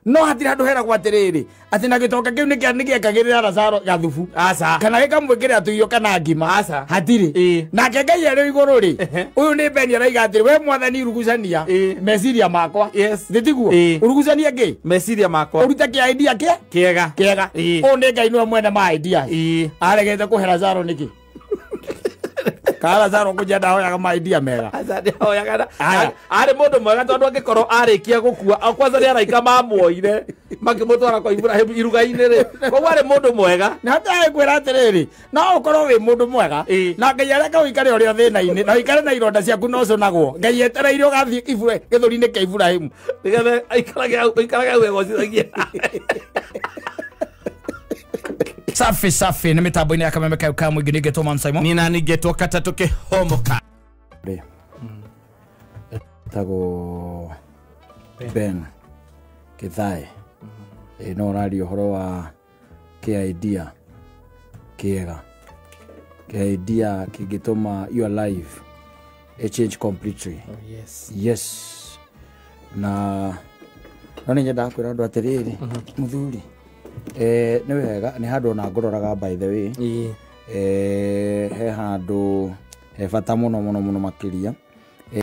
No hatirĩ handũ heragwo atĩrĩrĩ atĩ na gĩtonga kĩu nĩgĩekagĩrĩra Lazaro gathubu Aca. Kana gĩkamwĩkĩrĩra tũirio kana ngima. Aca. Hatirĩ. Ĩĩ. Nake Ngai arĩ igũrũ rĩ, Ehe. ũyũ nĩ Beni araiga atĩrĩ, we mwathani rugucania Ĩĩ. meciria makwa. Yes. Thĩ tiguo? Ĩĩ. Ũrugucanie kĩ? Meciria makwa. Ũrute kĩa idea kĩa Kĩega. kĩega. Ĩĩ. Ũyũ nĩ Ngai nĩwe mwene ma ideas. Ĩĩ. Aregete kũhe Lazaro nĩkĩ? Kana Lazaro kũnjia ndahoyaga ma idea mega? Aca nĩahoyaga Aya. arĩ mũndũ mwega tondũ angĩkorwo arĩkia gũkua kwanza nĩ araika mamuoire makĩmũtwara kwa Ibrahim iruga-inĩ rĩ, koguo arĩ mũndũ mwega. Na hata kwĩra atĩrĩrĩ, no ũkorwo wĩ mũndũ mwega Ĩĩ. na Ngai areka ũikare ũrĩa thĩna-inĩ na ũikare na ironda ciaku no ũcũnagwo. Ngai etereire ũgathiĩ gĩthũri-inĩ kĩa Iburahĩmu nĩgetha aikarage hau egocithagia. Safi safi nĩ mĩtambo-inĩ ya kameme kayo ka mũingĩ nĩngetwo Man Simon. Nina ningĩtwo katatũ kĩhomoka. Etagwo Ben Githae. Ĩ no ũraria ũhoro wa kĩa idea kĩega, kĩa idea kĩngĩtũma your life ĩ change completely. Yes. Yes, na no nĩ nyendaga kwĩra andũ atĩrĩrĩ, mũthuri, nĩ wega nĩ handũ ona ngũroraga, by the way. Ĩĩ. He handũ he bata mũno mũno mũno makĩria.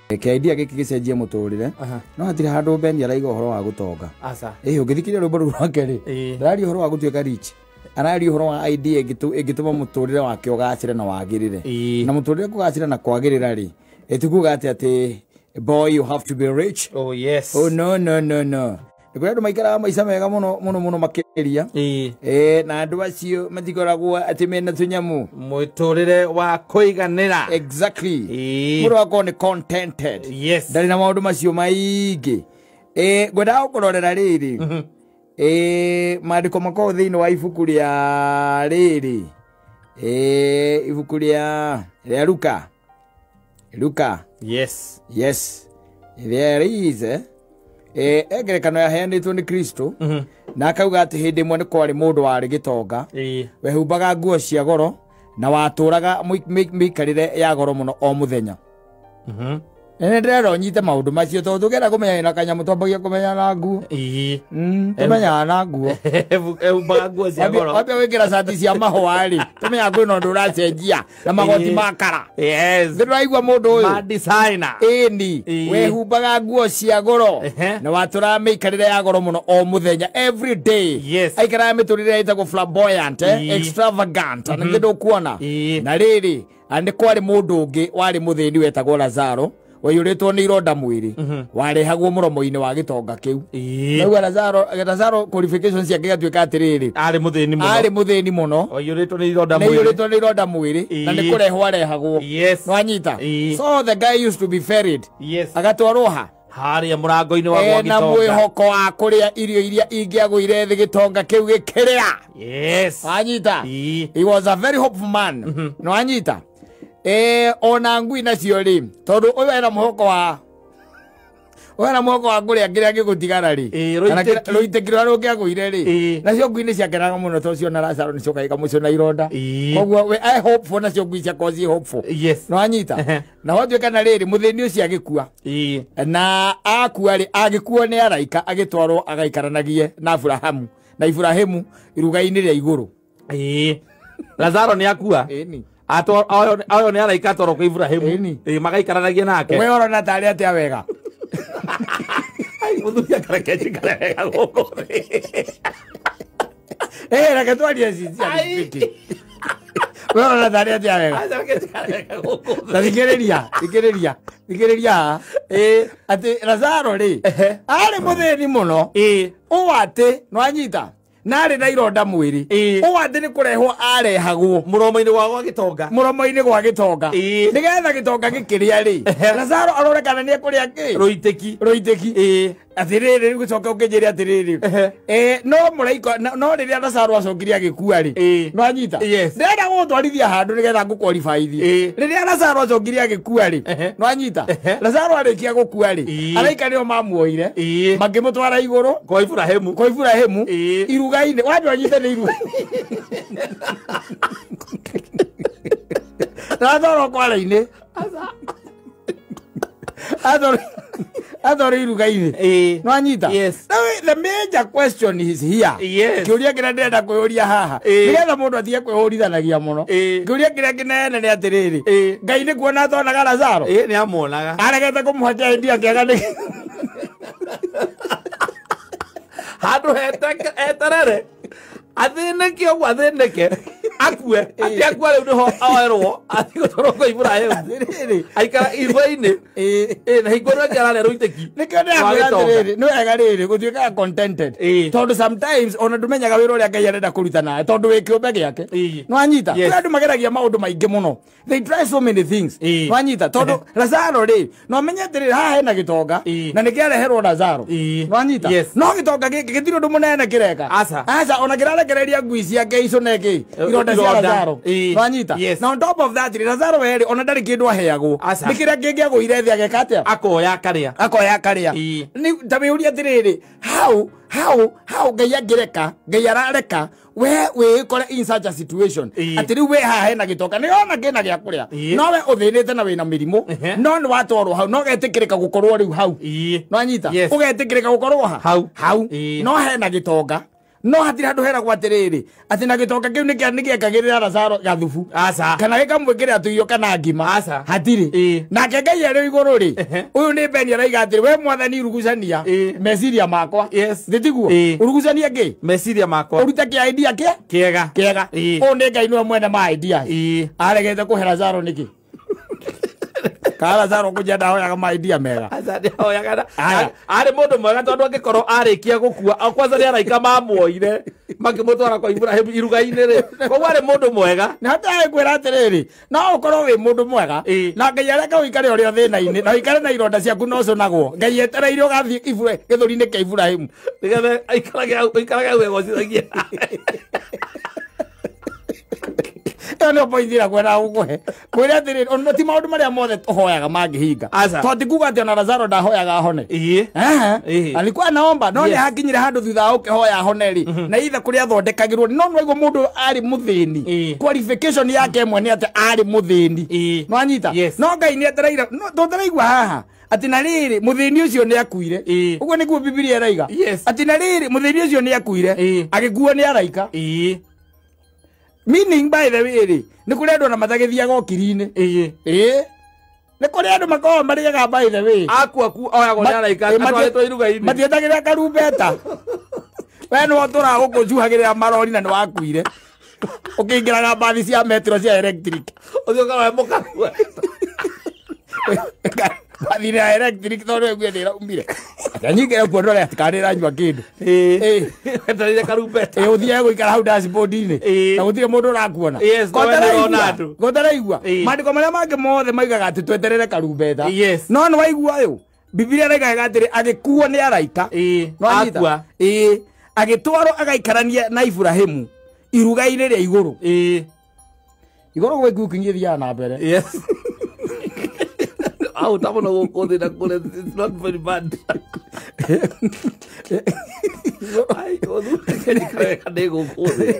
Kĩa idea gĩkĩ gĩcenjie mũtũrĩre. Aha. No hatirĩ handũ Beni araiga ũhoro wa gũtonga. Aca. Ĩ ũngĩthikĩrĩria rwĩmbo rũu rwake rĩ, Ĩĩ. ndararia ũhoro wa gũtuĩka rich, araria ũhoro wa idea ĩngĩtũma mũtũrĩre wake ũgacĩre na wagĩrĩre. Ĩĩ. Na mũtũrĩre kũgacĩra na kwagĩrĩra rĩ, ĩtikuga atĩ boy, you have to be rich. Oh yes. Oh no no no no, nĩ kũrĩ andũ maikaraga maica mega mũno mũno mũno makĩria. Ĩĩ. Na andũ acio matikoragwo atĩ mena tũnyamũ. Mũtũrĩre wa kũiganĩra. Exactly. Ĩĩ. Mũndũ akorwo nĩ contented. Yes. Ndarĩ na maũndũ macio maingĩ. Ngwendaga gũkũrorera rĩrĩ, maandĩko makoragwo thĩinĩ wa ibuku rĩa rĩrĩ, ibuku rĩa Luka, Luka. Yes. Yes, there is ngerekano yaheanĩtwo nĩ Kristo na akauga atĩ hĩndĩ ĩmwe nĩ kwarĩ mũndũ warĩ gĩtonga Ĩĩ. wehumbaga nguo cia goro na watũraga mĩikarĩre ya goro mũno o mũthenya. Nĩ ndĩrera ũnyite maũndũ macio tondũ tũngĩenda kũmenya na kanyamũ twambagia kũmenya na nguo. Ĩĩ. Tũmenyaga na nguo. Ehumbaga nguo cia goro. Wambia gwĩkĩra cati cia mahũa rĩ, tũmenyaga kwĩna ũndũ ũracenjia na magoti ma kara. Yes. Nĩ ndĩraigua mũndũ ũyũ Ma designer. Ĩni Ĩĩ. wehumbaga nguo cia goro na watũraga mĩikarĩre ya goro mũno o mũthenya, every day. Yes. Aikaraga mĩtũrĩre ĩtagwo flamboyant, Ĩĩ. extravagant, na nĩ ndũkuona. Ĩĩ. Na rĩrĩ, na nĩ kwarĩ mũndũ ũngĩ warĩ mũthĩni wetagwo Lazaro waiyũrĩtwo nĩ ironda mwĩrĩ, warehagwo mũromo-inĩ wa gĩtonga kĩu. Ĩĩ. Naigua Lazaro qualifications ciake gatuĩka atĩrĩrĩ, arĩ mũthĩni mũno. Arĩ mũthĩni mũno. Waiyũrĩtwo nĩ ironda nĩ mwĩrĩ. aiyũrĩtwo nĩ ironda mwĩrĩ na nĩ Ĩĩ. kũrehwo arehagwo. Yes. Nwanyita? Ĩĩ. So the guy used to be ferried Yes. agatwarwo ha? Harĩa mũrango-inĩ wa gwa Ena gĩtonga. mwĩhoko wa kũrĩa irio iria ingĩagũire thĩ gĩtonga kĩu gĩkĩrĩa. Yes. Wanyita? Ĩĩ. He was a very hopeful man. Nwanyita? Ona ngui nacio rĩ, tondũ ũyũ ena mwĩhoko wa ũyũ ena mwĩhoko wa kũrĩa kĩrĩa gĩgũtigara rĩ. Ĩĩ, Kana rũitĩki. rũitĩki rũrĩa rũngĩagũire rĩ, Ĩĩ. nacio ngui nĩ ciakenaga mũno tondũ ciona Lazaro nĩ ciokaga ikamũcio na ironda. Ĩĩ. Koguo we I hopeful, nacio ngui ciakorwo ciĩ hopeful. Yes. Nwanyita? Ehe. Na watuĩka na rĩrĩ, mũthĩni ũcio agĩkua. Ĩĩ. Na akua rĩ, agĩkuo nĩ araika agĩtwarwo agaikaranagie na Aburahamu na Iburahĩmu iruga-inĩ rĩa igũrũ. Ĩĩ. Lazaro nĩ akua. Ĩni. Ayo nĩ araika atwarwo kwa Ibrahimu. Ĩni. Ĩĩ, magaikaranagia nake. We ũrona tarĩ atĩa wega? Ai, mũthuri akareke njikare wega gũkũ thĩ. Reke twarie Ai. sincerely. We ũrona tarĩ atĩa wega? Aca, reke njikare wega gũkũ thĩ. Ta thikĩrĩria, thikĩrĩria, thikĩrĩria haha. Ĩĩ. Atĩ Lazaro rĩ, Ehe. arĩ mũthĩni mũno Ĩĩ. ũũ atĩ nwanyita na arĩ na ironda mwĩrĩ, Ĩĩ. ũũ atĩ nĩ kũrehwo arehagwo Mũromo-inĩ wa gwa gĩtonga. Mũromo-inĩ gwa gĩtonga Ĩĩ. nĩgetha gĩtonga gĩkĩrĩa rĩ, Ehe. Lazaro arore kana nĩ ekũrĩa kĩ. Rũitĩki. Rũitĩki. Ĩĩ. Atĩrĩrĩ, rĩu gũcoka ũkĩnjĩre atĩrĩrĩ, Ehe. no mũraika no rĩrĩa Lazaro acokire agĩkua rĩ, Ĩĩ. nwanyita? Yes. Ndĩrenda gũgũtwarithia handũ nĩgetha ngũqualifyithie. Ĩĩ. Rĩrĩa Lazaro acokire agĩkua rĩ, Ehe. nwanyita? Ehe. Lazaro arĩkia gũkua rĩ, Ĩĩ. araika nĩo mamuoire Ĩĩ. makĩmũtwara igũrũ Kwa Ibrahimu. Kwa Iburahĩmu. Ĩĩ. Iruga-inĩ wambe ũnyite nĩ iruga Lazaro kwara-inĩ. Atwarwo iruga-inĩ. Nĩwanyita? Yes. Now, the major question is here. Yes. Kĩũria kĩrĩa ndĩrenda kwĩyũria haha. Nĩgetha mũndũ atige kwĩhũrithanagia mũno. Kĩũria kĩrĩa kĩnene nĩ atĩrĩrĩ. Ngai nĩ kuona atonaga Lazaro? Nĩ amuonaga. Aregete kũmũhe kĩaindia kĩega nĩ handũ eterere athinĩke ũguo athinĩke akue ati akua rĩu nĩho oerwo athiĩ gũtwarwo kwa Iburahĩmu aikara iruga-inĩ na hingo ĩno ĩngĩ ararĩa rũitĩki. Nĩkĩo ndĩrakwĩra atĩrĩrĩ, nĩ wega rĩrĩ gũtuĩkaga contented. Tondũ sometimes ona ndũmenyaga wĩra ũrĩa Ngai arenda kũruta nawe tondũ wĩ kĩũmbe gĩake. Nĩwanyita? Kwĩ andũ mageragia maũndũ maingĩ mũno. They try so many things. Nĩwanyita? Tondũ Lazaro rĩ, no ũmenye atĩrĩrĩ, haha hena gĩtonga na nĩkĩareherwo Lazaro. Nĩwanyita? No gĩtonga gĩkĩ gĩtirĩ ũndũ mũnene kĩreka. Aca, ona kĩrarekereria ngui ciake icũne kĩ ironda cia Lazaro. Nĩwanyita? Na on top of that, Lazaro werĩ ona ndarĩ kĩndũ aheagwo. Nĩ kĩrĩa kĩngĩagũire thĩ ageka atĩa? Akoya akarĩa. Akoya akarĩa. Ta wĩyũrie atĩrĩrĩ, how Ngai angĩreka, Ngai arareka we wĩkore in such a situation atĩ rĩu we haha hena gĩtonga nĩ ona kĩna gĩa kũrĩa no we ũthĩnĩte na wĩna mĩrimũ no nĩ watwarwo hau no ũgetĩkĩrĩka gũkorwo rĩu hau. Nĩwanyita? Ũgetĩkĩrĩka gũkorwo ha hau no hena gĩtonga no hatirĩ handũ heragwo atĩrĩrĩ atĩ na gĩtonga kĩu nĩgĩekagĩrĩra Lazaro gathubu kana gĩkamwĩkĩrĩra tũirio kana ngima. Hatirĩ. Nake Ngai arĩ igũrũ rĩ, ũyũ nĩ Beni araiga atĩrĩ, we mwathani urugucania meciria makwa. Thĩ tiguo? Urugucanie kĩ? Meciria makwa. Ũrute kĩa idea kĩ? Kĩega. Kĩega. Ũyũ nĩ Ngai nĩwe mwene ma idea. Aregete kũhe Lazaro nĩkĩ? Kana Lazaro kũnjia ndahoyaga ma idea mega. Arĩ mũndũ mwega tondũ angĩkorwo arĩkia gũkua kwanza nĩ araika mamuoire makĩmũtwara kwa Iburahĩmu iruga-inĩ rĩ, koguo arĩ mũndũ mwega. Na hata kwĩra atĩrĩrĩ, no ũkorwo wĩ mũndũ mwega na Ngai areka ũikare ũrĩa thĩna-inĩ na ũikare na ironda ciaku no ũcũnagwo. Ngai etereire ũgathiĩ gĩthũri-inĩ kĩa Iburahĩmu nĩgetha aikarage hau egocithagia. Ĩyo nĩyo point ĩrĩa ngwendaga gũkũhe. Kwĩra atĩrĩrĩ, ona ti maũndũ marĩa mothe tũhoyaga mangĩhinga. Tondũ ti kuga atĩ ona Lazaro ndahoyaga ahone. Alikuwa anaomba no nĩ hakinyire handũ thutha wa ũkĩhoya ahone rĩ, na ithe kũrĩa athondekagĩrwo no nĩwaigua mũndũ arĩ mũthĩni. Qualification yake ĩmwe nĩ atĩ arĩ mũthĩni. Nĩwanyita? No Ngai nĩ etereire, tũtaraigua haha atĩ na rĩrĩ mũthĩni ũcio nĩ akuire. Ũguo nĩguo Bibilia ĩraiga. Atĩ na rĩrĩ mũthĩni ũcio nĩ akuire, agĩkuo nĩ araika. Meaning by the way rĩ, nĩ kũrĩ andũ ona matagĩthiaga ũkiri-inĩ. Nĩ kũrĩ andũ makoragwo marĩaga by the way. Akua ku oyagwo nĩ araika atwarĩtwo iruga-inĩ. Matietagĩrĩra karumbeta. We nĩwe ũtũraga gũkũ njuhagĩrĩra marori na nĩ wakuire. Ũkĩingĩraga mbathi cia metro cia electric. Ũthiĩ ũkarore mũkakua. Mbathi ya electric tondũ ĩguo nĩ ĩraumire. Nyingĩre kuo ndore atĩ kana nĩĩranyua kĩndũ. Etereire karumbeta. Ũthiage gũikara hau dashboard-inĩ. Na gũtirĩ mũndũ ũrakuona. Gũtaraigua. Maandĩko marĩa mangĩ mothe maigaga atĩ tweterere karumbeta. No nĩ waigua ũyũ. Bibilia ĩraigaga atĩrĩ agĩkuo nĩ araika. Nĩwanyita? Agĩtwarwo agaikarania na Iburahĩmu iruga-inĩ rĩa igũrũ. Igũrũ gwĩ cooking ĩthiaga na mbere. Au tamu gũkũ thĩ na kũrĩa, it's not very bad. Ai, ũthuthuria nĩ gũkũ thĩ.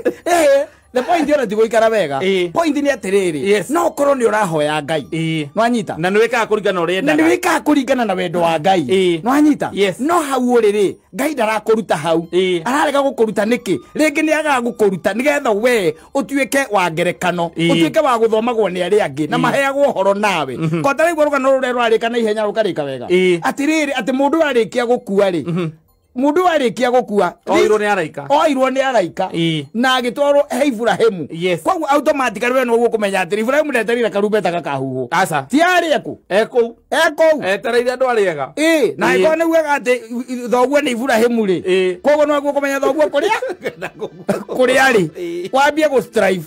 The point ĩyo ti gũikara wega. Point nĩ atĩrĩrĩ, no ũkorwo nĩ ũrahoya Ngai. Nĩwanyita? Na nĩwĩkaga kũringana ũrĩa endaga. Na nĩwĩkaga kũringana na wendo wa Ngai. Nĩwanyita? No hau ũrĩ rĩ, Ngai ndarakũruta hau. Ararega gũkũruta nĩkĩ? Rĩngĩ nĩ agaga gũkũruta nĩgetha we ũtuĩke wa ngerekano, ũtuĩke wa gũthomagwo nĩ arĩa angĩ na maheagwo ũhoro nawe. Ko taraigua rũgano rũrĩa rũrarĩka na ihenya rũkarĩka wega. Atĩrĩrĩ, atĩ mũndũ arĩkia gũkua rĩ, mũndũ arĩkia gũkua oirwo nĩ araika. Oirwo nĩ araika na agĩtwarwo he Iburahĩmu. Koguo automatically we nĩguo kũmenya atĩ Iburahĩmu ndeterire karumbeta gakahuhwo. Ti arĩ ekũ? Ekũu. Ekũu. Etereire andũ arĩa ega. Na angĩkorwo nĩ ugaga atĩ thoguo nĩ Iburahĩmu rĩ, koguo no kũmenya thoguo kũrĩa kũrĩa arĩ. Wambie gũ strive.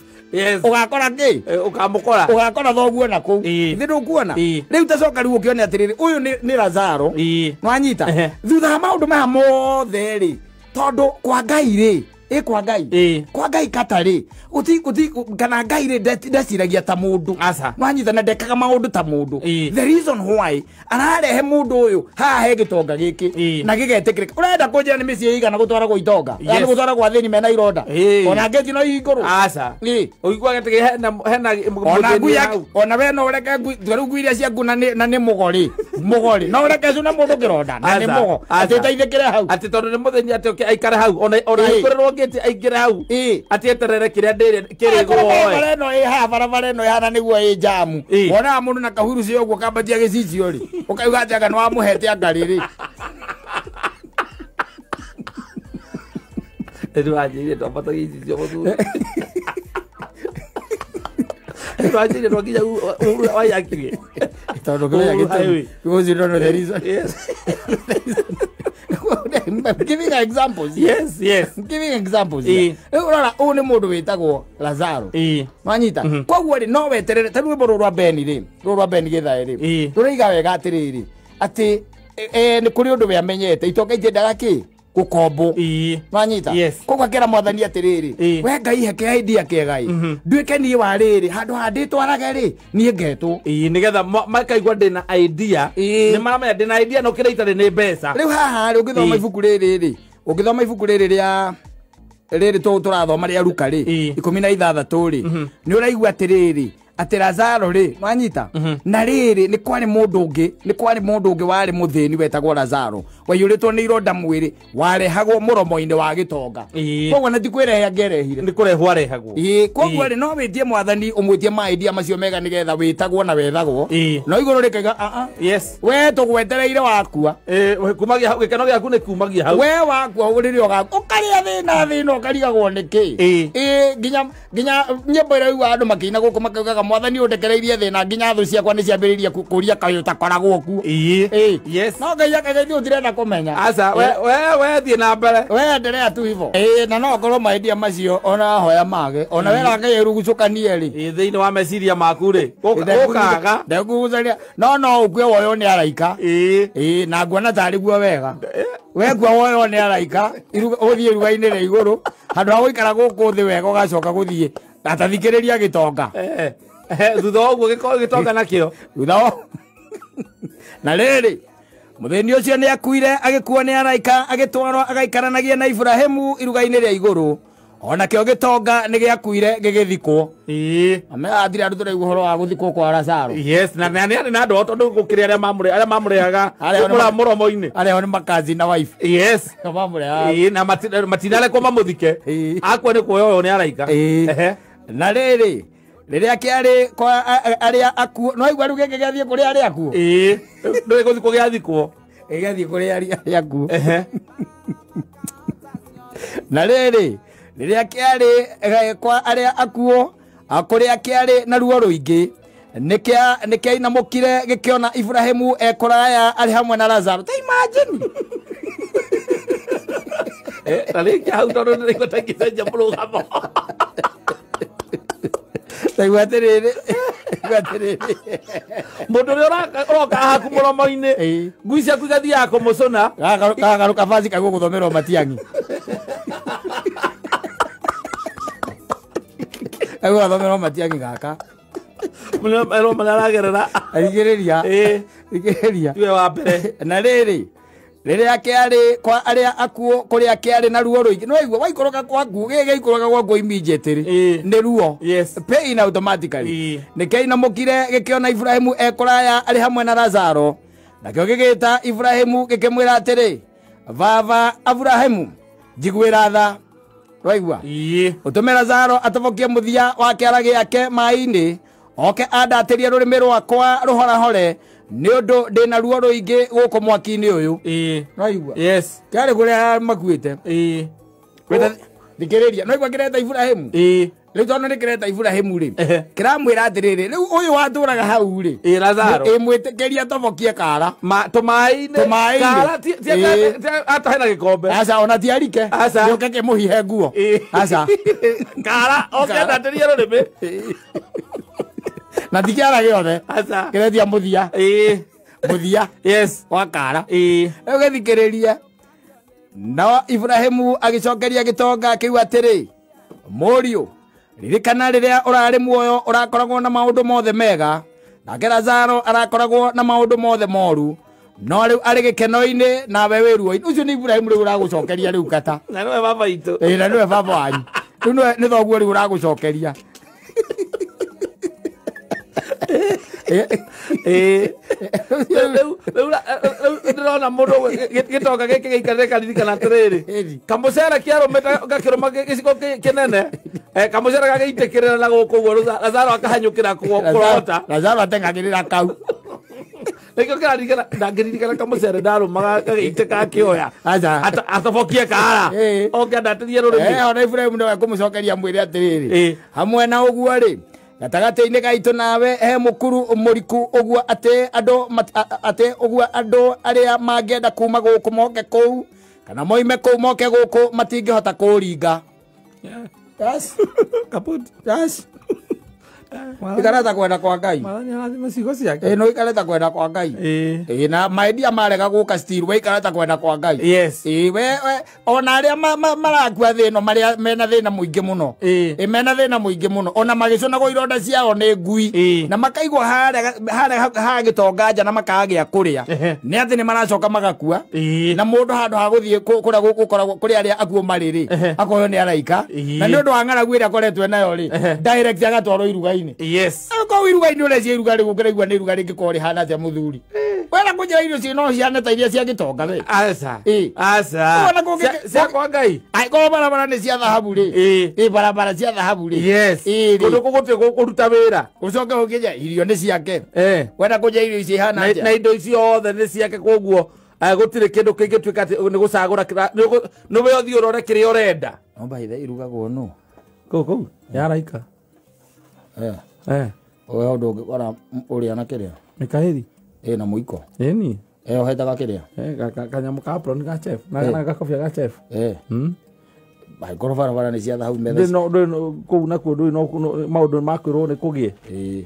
Ũgakora kĩ? Ũkamũkora. Ũgakora thoguo na kũu. Thĩ ndũkuona? Rĩu tacoka rĩu ũkĩone atĩrĩrĩ, ũyũ nĩ Lazaro. Nĩwanyita? Thutha wa maũndũ maya mothe rĩ, tondũ kwa Ngai rĩ, kwa Ngai. Kwa Ngai katarĩ guti kana Ngai rĩ ndeciragia ta mũndũ. Nwanyita na ndekaga maũndũ ta mũndũ. The reason why ararehe mũndũ ũyũ haha he gĩtonga gĩkĩ na gĩgetĩkĩrĩka. Ũrenda kũnjĩra nĩ mĩciĩ ĩigana gũtwaragwo itonga kana gũtwaragwo athĩni mena ironda ona ngĩti no ihingũrwo. Ũiguaga atĩ hena ona ona we no ũreke rĩu ngui iria ciaku na nĩ mũgo rĩ no ũreke cuna mũndũ kĩronda na nĩ mũgo atĩ ũteithĩkĩre hau atĩ tondũ nĩ mũthĩni atĩ oke aikare hau ona ahingũrĩrwo ngĩti aingĩre hau atĩ eterere kĩrĩa kĩrĩgwo. Barabara ĩno ĩ haha barabara ĩno ĩhana nĩguo ĩ jamu wonaga mũndũ na kahuru cio ũguo kambatia gĩcicio rĩ ũkauga atĩ anga nĩ wamũhete anga rĩrĩ. Rĩu wanjĩrire twambatagia icicio mũthuri. Rĩu wanjĩrire twakinya Uhuru waiyakirie tondũ kĩrĩa gĩtũmi because you don't know the reason. Yes. I'm giving examples. Yes, yes. I'm giving examples. Rĩu ũrora ũyũ nĩ mũndũ wĩtagwo Lazaro. Wanyita. Koguo rĩ no weterere ta rwĩmbo rũrũ rwa Beni rĩ, rũrũ rwa Beni Githae rĩ. Tũraiga wega atĩrĩrĩ atĩ nĩ kũrĩ ũndũ we amenyete itonga itiendaga kĩ gũkombwo. Wanyita. Koguo akĩra mwathani atĩrĩrĩ we Ngai he idea kĩega ĩ nduĩke niĩ wa rĩrĩ handũ ha ndĩtwarage rĩ niĩ ngetwo. Nĩgetha makaigua ndĩna idea nĩ maramenya ndĩna idea no kĩrĩa itarĩ nĩ mbeca. Rĩu haha rĩ ũngĩthoma ibuku rĩrĩ rĩ ũngĩthoma ibuku rĩrĩ rĩa rĩrĩ tũrathoma rĩa Luka rĩ 16 rĩ nĩ ũraigua atĩrĩrĩ atĩ Lazaro rĩ wanyita na rĩrĩ nĩ kwarĩ mũndũ ũngĩ nĩ kwarĩ mũndũ ũngĩ warĩ mũthĩni wetagwo Lazaro waiyũrĩtwo nĩ ironda mwĩrĩ warehagwo mũromo-inĩ wa gĩtonga. Koguo na ti kwĩrehe angĩerehire nĩ kũrehwo arehagwo. Koguo rĩ no wĩtie mwathani ũmwĩtie maidia macio mega nĩgetha wĩtagwo na wethagwo no igũrũ rĩkaiga a yes we tũgwetereire wakua kumagia hau gĩkeno gĩaku nĩ kumagia hau we wakua rĩrĩa ũgakua ũkarĩa thĩna thĩna ũkarigagwo nĩkĩ. Nginya nginya nyĩmbo ĩraigua andũ makĩina gũkũ makaugaga mwathani ũndekereirie thĩna nginya thũ ciakwa nĩ ciambĩrĩirie kũria kayũ takoragwo kuo. Yes. No Ngai akaiga ithuĩ tũtirenda kũmenya. Aca we thiĩ na mbere we endelea tu hivyo. Na no akorwo maidia macio ona hoya mage ona wera Ngai ĩrugucũkanie rĩ thĩinĩ wa meciria maku rĩ ũkaga ndekugucaria no no ũkue woywo nĩ araika. Na nguona tarĩ guo wega we kua woywo nĩ araika ũthiĩ iruga-inĩ rĩa igũrũ handũ ha gũikara gũkũ thĩ wega ũgacoka gũthiĩ atathikĩrĩria gĩtonga. Thutha wa ũguo gĩtonga nakĩo thutha na rĩrĩ mũthĩni ũcio nĩ akuire agĩkuo nĩ araika agĩtwarwo agaikaranagia na Iburahĩmu iruga-inĩ rĩa igũrũ onakĩo gĩtonga nĩ gĩakuire gĩgĩthikwo. Athire andũ tũraigua ũhoro wa gũthikwo kwa Lazaro. Yes, na nĩ arĩ na andũ tondũ gũkĩrĩ arĩa mamũrĩaga mũromo-inĩ arĩa nĩ makazi na wife. Yes. Mamũrĩaga na matinarekwo mamũthike akua nĩ kuoywo nĩ araika. Na rĩrĩ rĩrĩa kĩarĩ kwa arĩa akuo no igua rĩu gĩkĩ gĩathiĩ kũrĩ arĩa akuo. Ndũĩ gũthikwo gĩathikwo gĩathiĩ kũrĩ arĩa akuo. Na rĩrĩ rĩrĩa kĩarĩ kwa arĩa akuo kũrĩa kĩarĩ na ruo rũingĩ nĩ kĩainamũkire gĩkĩona Iburahĩmu ekũraya arĩ hamwe na Lazaro. Ta imagine. Ta rĩngĩ hau tondũ nĩraigua ta ngĩcenjia mũrũgamo. Taigua atĩrĩrĩ taigua atĩrĩrĩ mũndũ ũrĩa ũroka haku mũromo-inĩ ngui ciaku igathiaga kũmũcũna gagarũka baci kaigua gũthomerwo Matiang'i kaigua gũthomerwo Matiang'i gaka erwo marĩa aragerera aigĩrĩria thikĩrĩria tiwe wa mbere. Na rĩrĩ rĩrĩa kĩarĩ kwa arĩa akuo kũrĩa kĩarĩ na ruo rũingĩ no waigua waikũrũka kwaku gĩkĩ gĩikũrũka gwaku immediately nĩ ruo. Yes. Pain automatically. Nĩ kĩainamũkire gĩkĩona Iburahĩmu ekũraya arĩ hamwe na Lazaro nakĩo gĩgĩta Iburahĩmu gĩkĩmwĩra atĩrĩ baba Aburahĩmu njiguĩra tha. Waigua ũtũme Lazaro atobokie mũthia wa kĩara gĩake maĩ-inĩ oke andatĩrie rũrĩmĩ rwakwa rũhorahore nĩ ũndũ ndĩna ruo rũingĩ gũkũ mwaki-inĩ ũyũ. Waigua. Yes. Kĩarĩ kũrĩa makuĩte. Thikĩrĩria no igua kĩreta Iburahĩmu. Rĩu tondũ nĩ kĩreta Iburahĩmu rĩ kĩramwĩra atĩrĩrĩ rĩu ũyũ watũraga hau rĩ Lazaro ĩmwĩtĩkĩria tobokie kara tũmaĩ-inĩ kara atahe na gĩkombe. Aca ona ti arike gĩũke kĩmũhihe nguo. Aca kara oke andatĩrie rũrĩmĩ na ti kĩara gĩothe kĩretia mũthia mũthia yes wa kara. Rĩu gĩthikĩrĩria no Iburahĩmu agĩcokeria gĩtonga kĩu atĩrĩ Mũriũ, ririkana rĩrĩa ũrarĩ muoyo ũrakoragwo na maũndũ mothe mega, nake Lazaro arakoragwo na maũndũ mothe moru, no rĩu arĩ gĩkeno-inĩ nawe wĩ ruo-inĩ. Ũcio nĩ Ibrahim rĩu ũragũcokeria rĩu kata. Na nĩwe baba itũ. Ĩĩ, na nĩwe baba wanyu. Rĩu nĩ thoguo rĩu ũragũcokeria. Rĩu ndĩrona mũndũ gĩtonga gĩkĩ gĩikarĩte karirikana atĩrĩrĩ, kamũcere kĩarũmĩte gakĩrũma gĩcigo kĩnene, kamũcere gagĩitĩkĩrĩra na gũkũ ũguo, Lazaro akahanyũkĩra kũrota. Lazaro ateng'agĩrĩra kau. Nĩkĩo kĩraririkana, ndangĩririkana kamũcere ndarũmaga gagĩitĩka akĩoya. Atobokie kara. Oke andatĩrie rũrĩmĩ. Ona Ibrahim nĩwe kũmũcokeria mwĩre atĩrĩrĩ, hamwe na ũguo rĩ, gatagatĩ-inĩ gaitũ nawe he mũkuru mũriku ũguo atĩ andũ atĩ ũguo andũ arĩa mangĩenda kuma gũkũ moke kũu kana moime kũu moke gũkũ matingĩhota kũringa. Yes. Kaput. Yes. Ikareta kwenda kwa Ngai. Mwathani arathime ciugo ciake. No ikareta kwenda kwa Ngai. Ĩĩ, na maidia marega gũka still we ikareta kwenda kwa Ngai. Yes. Ĩĩ, we ona arĩa marakua thĩ ĩno marĩa mena thĩna mũingĩ mũno. Ĩĩ, mena thĩna mũingĩ mũno. Ona magĩcũnagwo ironda ciao nĩ ngui. Na makaigwo harĩa harĩa gĩtonga nja na makaga gĩa kũrĩa. Nĩ atĩ nĩ maracoka magakua. Na mũndũ handũ ha gũthiĩ kũrĩa gũkoragwo kũrĩa arĩa akuo marĩ rĩ, akoywo nĩ araika. Na nĩ ũndũ wa ng'aragu ĩrĩa akoretwo nayo rĩ, direct agatwarwo iruga-inĩ. Yes. Ko iruga-inĩ ũreciria iruga rĩ gũkĩraigua nĩ iruga rĩngĩkorwo rĩhana atĩa mũthuri. Wena kũnjĩra irio ci no ciane ta iria cia gĩtonga we. Aca. Aca. Cia kwa Ngai. Angĩkorwo barabara nĩ cia thahabu rĩ. Ĩĩ, barabara cia thahabu rĩ. Yes. Kũndũ kũu gũtirĩ kũruta wĩra. Ũcoke ũkĩnja irio nĩ ciake. Wena kũnjĩra irio ici ihana atĩa. Na indo icio othe nĩ ciake koguo gũtirĩ kĩndũ kĩngĩtuĩka atĩ nĩ gũcagũra nĩwe ũthiĩ ũrore kĩrĩa ũrenda. No baithe irugagwo nũ? Kũu kũu ya araika. We ũndũ ũngĩkora ũrĩa na kĩrĩa? Mĩkaĩri. Ĩĩ, na mũiko. Ĩni. Ũhetaga kĩrĩa? Kanyamũ ka apron ga chef na gakobia ga chef. Angĩkorwo barabara nĩ cia thahabu metha. Kũu nakuo ndũĩ no maũndũ ma kwĩrwo nĩ kũgĩe.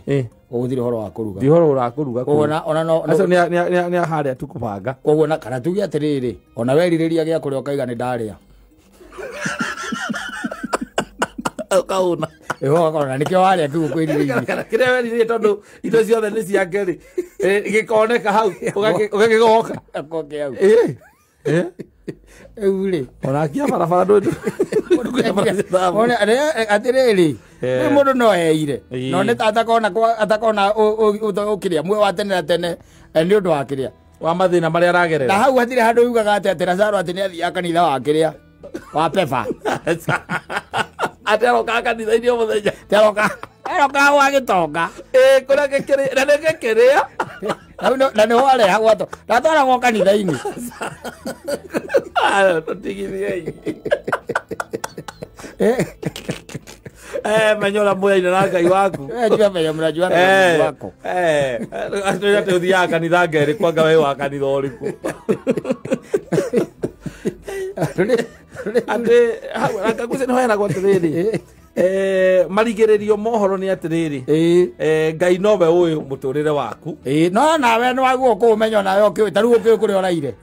Ĩĩ. Ũgũthire ũhoro wa kũruga. Ti ũhoro wa kũruga. Koguo ona no acio nĩ harĩa tu kũbanga. Koguo na kana tuge atĩrĩrĩ, ona werirĩria gĩa kũrĩa ũkaiga nĩ ndarĩa. Ũkauna. Ĩho ũkona nĩkĩo warĩa kĩu ũkwĩrirĩirie. Kĩrĩa werirĩirie tondũ indo ciothe nĩ ciake rĩ, gĩkoneka hau ũgakĩgoka. Akoke hau. Rĩu rĩ, ona akia barabara ndũĩ. Ona atĩrĩrĩ, rĩu mũndũ no eire. No nĩ ta atakona ũkĩrĩa muoyo wa tene na tene nĩ ũndũ wa kĩrĩa. Wa mathĩna marĩa aragerera. Na hau hatirĩ handũ yugaga atĩ Lazaro atĩ nĩ athiaga kanitha wa kĩrĩa wa Pefa. Atĩ arokaga kanitha-inĩ o mũthenya. Arokaga gwa gĩtonga. Ĩĩ, kũrĩa gĩkĩrĩa, na nĩ gĩkĩrĩa. Na nĩho arehagwo ndatwaragwo kanitha-inĩ. Tũtigithiei. Menya ũrĩa mũyaine na Ngai waku. Jua menya mnajua na Mungu wako. Atĩ ũthiaga kanitha ngerĩ kwanga we wa kanitha ũrĩkũ. Atĩ hau ngagwĩciria nĩ hoyanagwo atĩrĩrĩ, marigĩrĩrio mohoro nĩ atĩrĩrĩ, Ngai nowe ũĩ mũtũrĩre waku. No nawe nĩ waguo kũũmenya onawe ũkĩũĩ, ta rĩu ũkĩũĩ kũrĩa ũraire.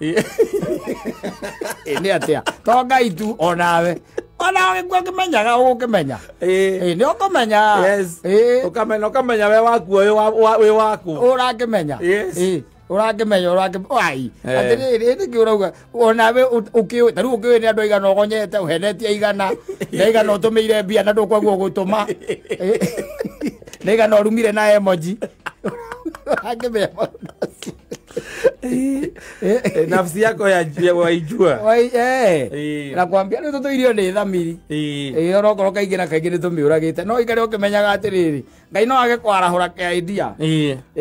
Nĩ atĩa? To Ngai tu onawe. Ona ũgĩkĩmenyaga ũgũkĩmenya. Nĩ ũkũmenya. Yes. Ũkamenya ũkamenya we waku wĩ waku. Ũrakĩmenya. Ũrakĩmenya ũrakĩmenya. Atĩrĩrĩ nĩkĩ ũrauga onawe ũkĩũĩ ta rĩu ũkĩũĩ nĩ andũ aigana ũgonyete ũhenetie igana nĩ aigana ũtũmĩire mbia na ndũkwaguo gũtũma nĩ aigana ũrumire na emoji. Ũrakĩmenya maũndũ macio. Nafsi yako ya waijua. Nakwambia rĩu tũtũirio nĩ thamiri. Onokorwo kaingĩ na kaingĩ nĩ tũmĩũragĩte no ikare ũkĩmenyaga atĩrĩrĩ Ngai no age kwarahũra idea.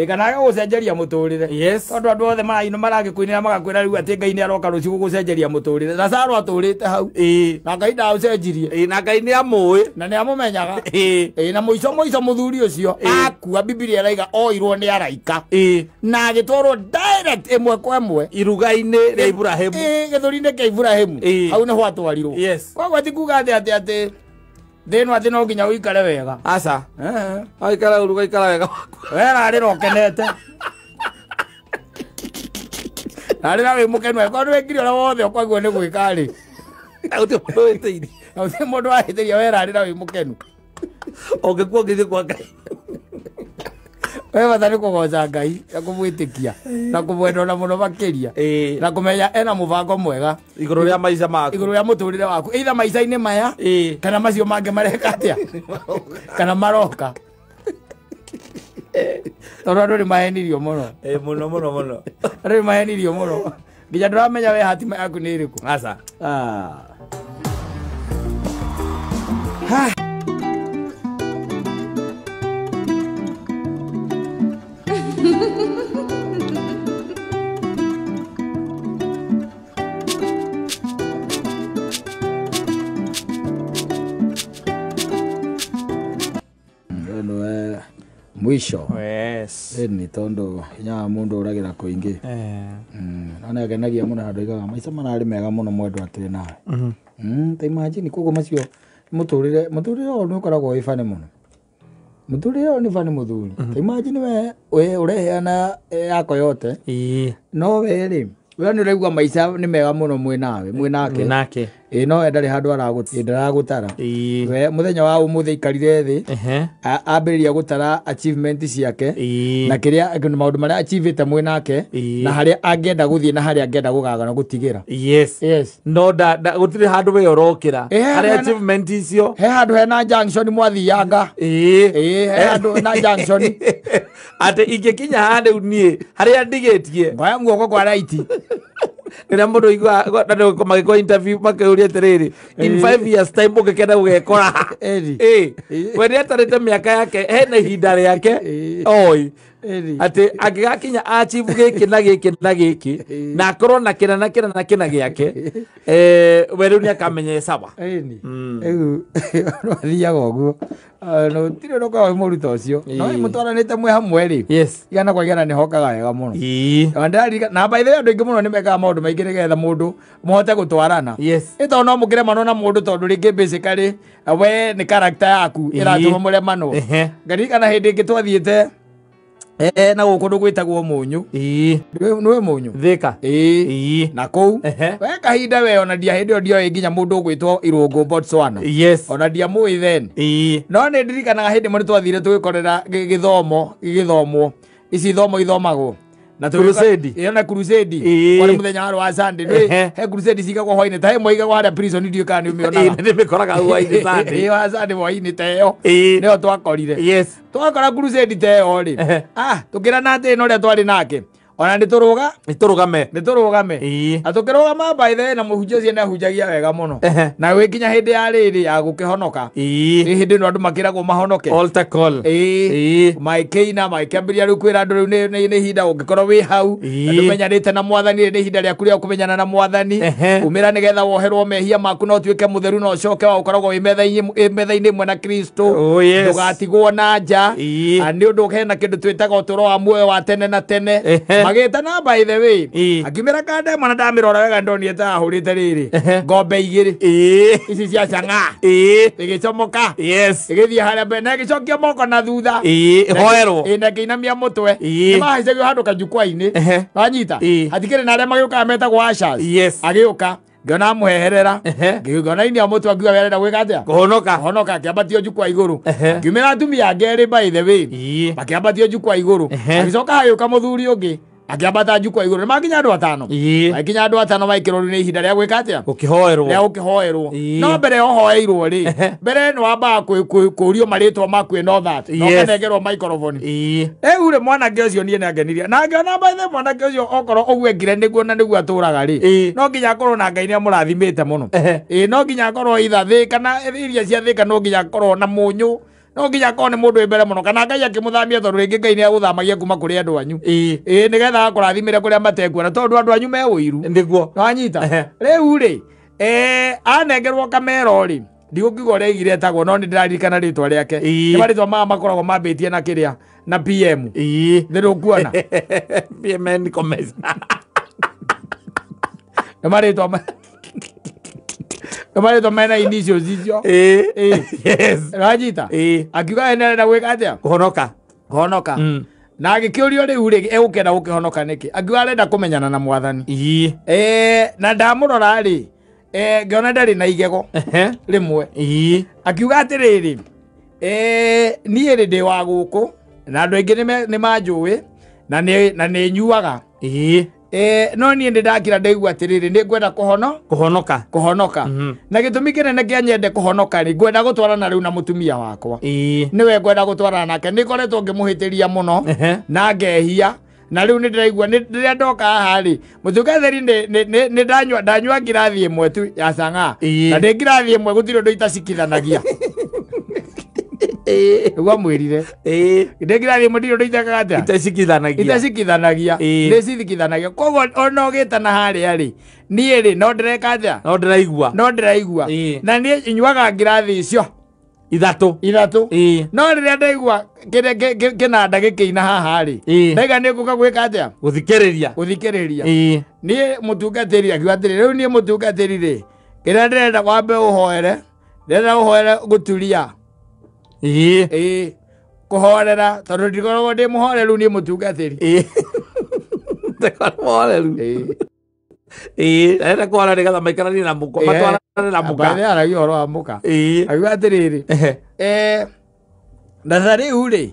Kana age gũcenjeria mũtũrĩre. Tondũ andũ othe maraino maragĩkũinĩra magakwĩra rĩu atĩ Ngai nĩ aroka rũciũ gũgũcenjeria mũtũrĩre. Lazaro atũrĩte hau. Na Ngai ndaũcenjirie. Na Ngai nĩ amũĩ. Na nĩ amũmenyaga. Na mũico mũico mũthuri ũcio akua Bibilia ĩraiga oirwo nĩ araika. Na agĩtwarwo direct ĩmwe kwa ĩmwe iruga-inĩ rĩa Iburahĩmu. Gĩthũri-inĩ kĩa Iburahĩmu. Hau nĩho atwarirwo. Koguo ti kuga atĩ atĩ thĩ ĩno atĩ no nginya ũikare wega. Aca. Waikara ũru ũgaikara wega. We rarĩra ũkenete. Rarĩra wĩ mũkenu angĩkorwo nĩ wekire ũrĩa wothe ũkwaguo nĩ gwĩka rĩ. Gũtirĩ mũndũ wĩtĩirie. Na gũtirĩ mũndũ wahĩtĩria werarĩra wĩ mũkenu. Ũngĩkua ũngĩthiĩ kwa Ngai. We bata nĩ kũgoca Ngai na kũmwĩtĩkia na kũmwenda ona mũno makĩria na kũmenya ena mũbango mwega igũrũ rĩa maica maku, igũrũ rĩa mũtũrĩre waku, either maica-inĩ maya kana macio mangĩ mareka atĩa kana maroka. Tondũ andũ nĩ mahenirio mũno. Mũno mũno mũno. Andũ nĩ mahenirio mũno nginya ndũramenya we hatima yaku nĩ ĩrĩkũ. Aca. Mwisho. Yes. Ni tondu hinya wa mundu uragira kuingi. Na nĩ akenagia mũno handũ aigaga maica mararĩ mega mũno mwendwa twĩ nawe. Ta imagine koguo macio mũtũrĩre ũyũ nĩ ũkoragwo wĩ funny mũno. Mũtũrĩre ũyũ nĩ funny mũthuri. Ta imagine we ũreheana yako yote. No we rĩ, we nĩ ũraigua maica nĩ mega mũno mwĩ nawe, mwĩ nake. No ndarĩ handũ aragũtara. We mũthenya wa ũmũthĩ aikarire thĩ, ambĩrĩria gũtara achievement ciake na kĩrĩa maũndũ marĩa achievĩte mwĩ nake na harĩa angĩenda gũthiĩ na harĩa angĩenda gũgagana gũtigĩra. Yes. Yes. No gũtirĩ handũ we ũrokĩra. Harĩa achievement icio. He handũ hena junction mwathianga. He handũ hena junction. Atĩ ingĩkinya haha rĩu niĩ harĩa ndigĩtie. Ngoya guoko kwa right. Rĩrĩa mũndũ aiguaga magĩkwo interview makĩũria atĩrĩrĩ, in 5 years time ũngĩkenda gũgekora. We nĩatarĩte mĩaka yake, hena ihinda rĩake oĩ atĩ angĩgakinya achieve gĩkĩ na gĩkĩ na gĩkĩ na akorwo na kĩna na kĩna na kĩna gĩake, we rĩu nĩakamenya sawa. Rĩu athiaga ũguo. No tirĩ ũndũ ũkoragwo wĩ mũru ta ũcio. No mũtwaranĩte mwĩ hamwe rĩ, igana kwa igana nĩhokaga wega mũno. Na by the way andũ aingĩ mũno nĩmekaga maũndũ maingĩ nĩgetha mũndũ mũhote gũtwarana. Ĩ tondũ no mũkĩremanwo na mũndũ tondũ rĩngĩ basically we nĩ character yaku ĩratũma mũremanwo. Ngaririkana hĩndĩ ĩngĩ twathiĩte na gũkũ kũndũ gwĩtagwo Mũnyũ. Nĩũĩ Mũnyũ? Thika. Na kũu we kahinda we ona ndia hĩndĩ ĩyo ndioĩ nginya mũndũ ũgwĩtwo Irũngũ Botswana. Yes. Ona ndiamũĩ then. No nĩ ndirikanaga hĩndĩ ĩmwe nĩtwathire tũgĩkorera gĩthomo gĩgĩthomwo. Ici ithomo ithomagwo. Na crusade. Ĩyo na crusade. Kwarĩ mũthenya warĩ wa Sunday. Nĩũĩ he crusade cigagwo hwainĩ ta ĩmwe igagwo harĩa prison ndiũĩ kana nĩ ũmĩonaga. Nĩmĩkoraga hwainĩ Sunday. Ĩyo ya Sunday hwainĩ ta ĩyo. Nĩyo twakorire. Yes. Twakora crusade ta ĩyo rĩ. Tũkĩrana atĩ ĩno ũrĩa twarĩ nake. Ona nĩtũrũga? Nĩtũrũgame. Nĩtũrũgame. Na tũkĩrũgama by the way na mũhunjia ũcio nĩahunjagia wega mũno. Na wĩ nginya hĩndĩ ya rĩrĩ ya gũkĩhonoka. Nĩ hĩndĩ ĩno andũ makĩragwo mahonoke. Altar call. Maikĩina maikĩambĩrĩria rĩu kwĩra andũ rĩu nĩ ihinda ũngĩkorwo wĩ hau na ndũmenyanĩte na mwathani nĩ ihinda rĩaku rĩa kũmenyana na mwathani. Umĩra nĩgetha woherwo mehia maku na ũtuĩke mũtheru na ũcoke wa ũkoragwo wĩ metha-inĩ ĩmwe na Kristo. Ndũgatigwo na nja. Nĩ ũndũ hena kĩndũ twĩtaga ũtũũro wa muoyo wa tene na tene. Magĩtana by the way akimĩra kanda ĩmwe na ndamĩrora wega ndonire ta ahũrĩte rĩrĩ ngombe igĩrĩ ici cia chang'aa ĩgĩcomoka ĩgĩthiĩ harĩa mbere na ĩgĩcokia moko na thutha ĩhoerwo na ĩkĩinamia mũtwe. Nĩmahaicagio handũ kajukwa-inĩ wanyita hatikĩrĩ na arĩa magĩũkaga metagwo ushers. Agĩũka ngĩona amũheherera ngĩona inia mũtwe angiuga we arenda gwĩka atĩa kũhonoka honoka akĩambatio njukwa igũrũ ngiumĩra atumia angĩ erĩ by the way makĩambatio njukwa igũrũ agĩcoka hagĩũka mũthuri ũngĩ akĩambata njukwa igũrũ. Nĩmakinya andũ atano. Makinya andũ atano maikĩrwo rĩu nĩ ihinda rĩa gwĩka atĩa gũkĩhoerwo rĩa gũkĩhoerwo. No mbere ũhoeirwo rĩ mbere nĩ wambaga kũũrio marĩtwa maku and all that na ũkanengerwo microphone. Rĩu rĩ mwanake ũcio niĩ nĩangenirie na ngĩona by the way mwanake ũcio okorwo ũguo ekire nĩguo na nĩguo atũraga rĩ no nginya akorwo na Ngai nĩamũrathimĩte mũno. No nginya akorwo either Thĩka na iria cia Thĩka no nginya akorwo na Mũnyũ no nginya akorwo nĩ mũndũ wĩ mbere mũno kana Ngai akĩmũthamia tondũ rĩngĩ Ngai nĩagũthamagia kuma kũrĩ andũ anyu nĩgetha akũrathimĩre kũrĩa matekuona tondũ andũ anyu me ũiru nĩguo nĩwanyita. Rĩu rĩ anengerwo kamero rĩ ndigũkiuga ũrĩa aigire etagwo no nĩndĩraririkana rĩtwa rĩake. Nĩ marĩtwa maya makoragwo mambĩtie na kĩrĩa na PM nĩndũkuona PMN Gomez nĩ marĩtwa marĩtwa mena initials icio. Yes. Wanyita akiuga nĩarenda gwĩka atĩa kũhonoka kũhonoka. Na agĩkĩũrio rĩu rĩ egũkĩenda gũkĩhonoka nĩkĩ akiuga arenda kũmenyana na mwathani. Na ndamũrora rĩ Ngĩona ndarĩ na igego rĩmwe. Akiuga atĩrĩrĩ, niĩ rĩ ndĩ wa gũkũ na andũ aingĩ nĩ manjũĩ na nĩ nyuaga. No niĩ nĩ ndakira ndaigua atĩrĩrĩ nĩ ngwenda kũhonoka. Na gĩtũmi kĩnene kĩa nyende kũhonoka rĩ, ngwenda gũtwarana rĩu na mũtumia wakwa. Nĩwe ngwenda gũtwarana nake, nĩ ngoretwo ngĩmũhĩtĩria mũno na ngehia. Na rĩu nĩ ndĩraigua rĩrĩa ndoka haha rĩ, mũtungatĩri nĩ ndanyua ngirathi ĩmwe tu ya cang'aa. Na ndĩ ngirathi ĩmwe gũtirĩ ũndũ itacikithanagia. Nĩguo amwĩrire. Ndĩ ngirathi ĩmwe ndirĩ ũndũ itekaga atĩa? Itacikithanagia. Nĩ cithikithanagia. Koguo ona ũgĩtana harĩa rĩ, niĩ rĩ no ndĩreka atĩa? No ndĩraigua. Na niĩ nyuaga ngirathi icio ithatũ. No rĩrĩa ndaigua kĩnanda gĩkĩina haha rĩ, ndaiga nĩ ngũka gwĩka atĩa? Gũthikĩrĩria. Niĩ mũtungatĩri akiuga atĩrĩ, rĩu niĩ mũtungatĩri rĩ, kĩrĩa ndĩrenda wambe ũhoere, ndĩrenda ũhoere gũturia. Kũhorera tondũ ndikoragwo ndĩ mũhoreru niĩ mũtungatĩri. Ndikoragwo mũhoreru. Arenda kũhorera nĩgetha maikaranie na mũka, matwarane na mũka. Nĩ aragia ũhoro wa mũka. Akiuga atĩrĩrĩ, na ta rĩu rĩ,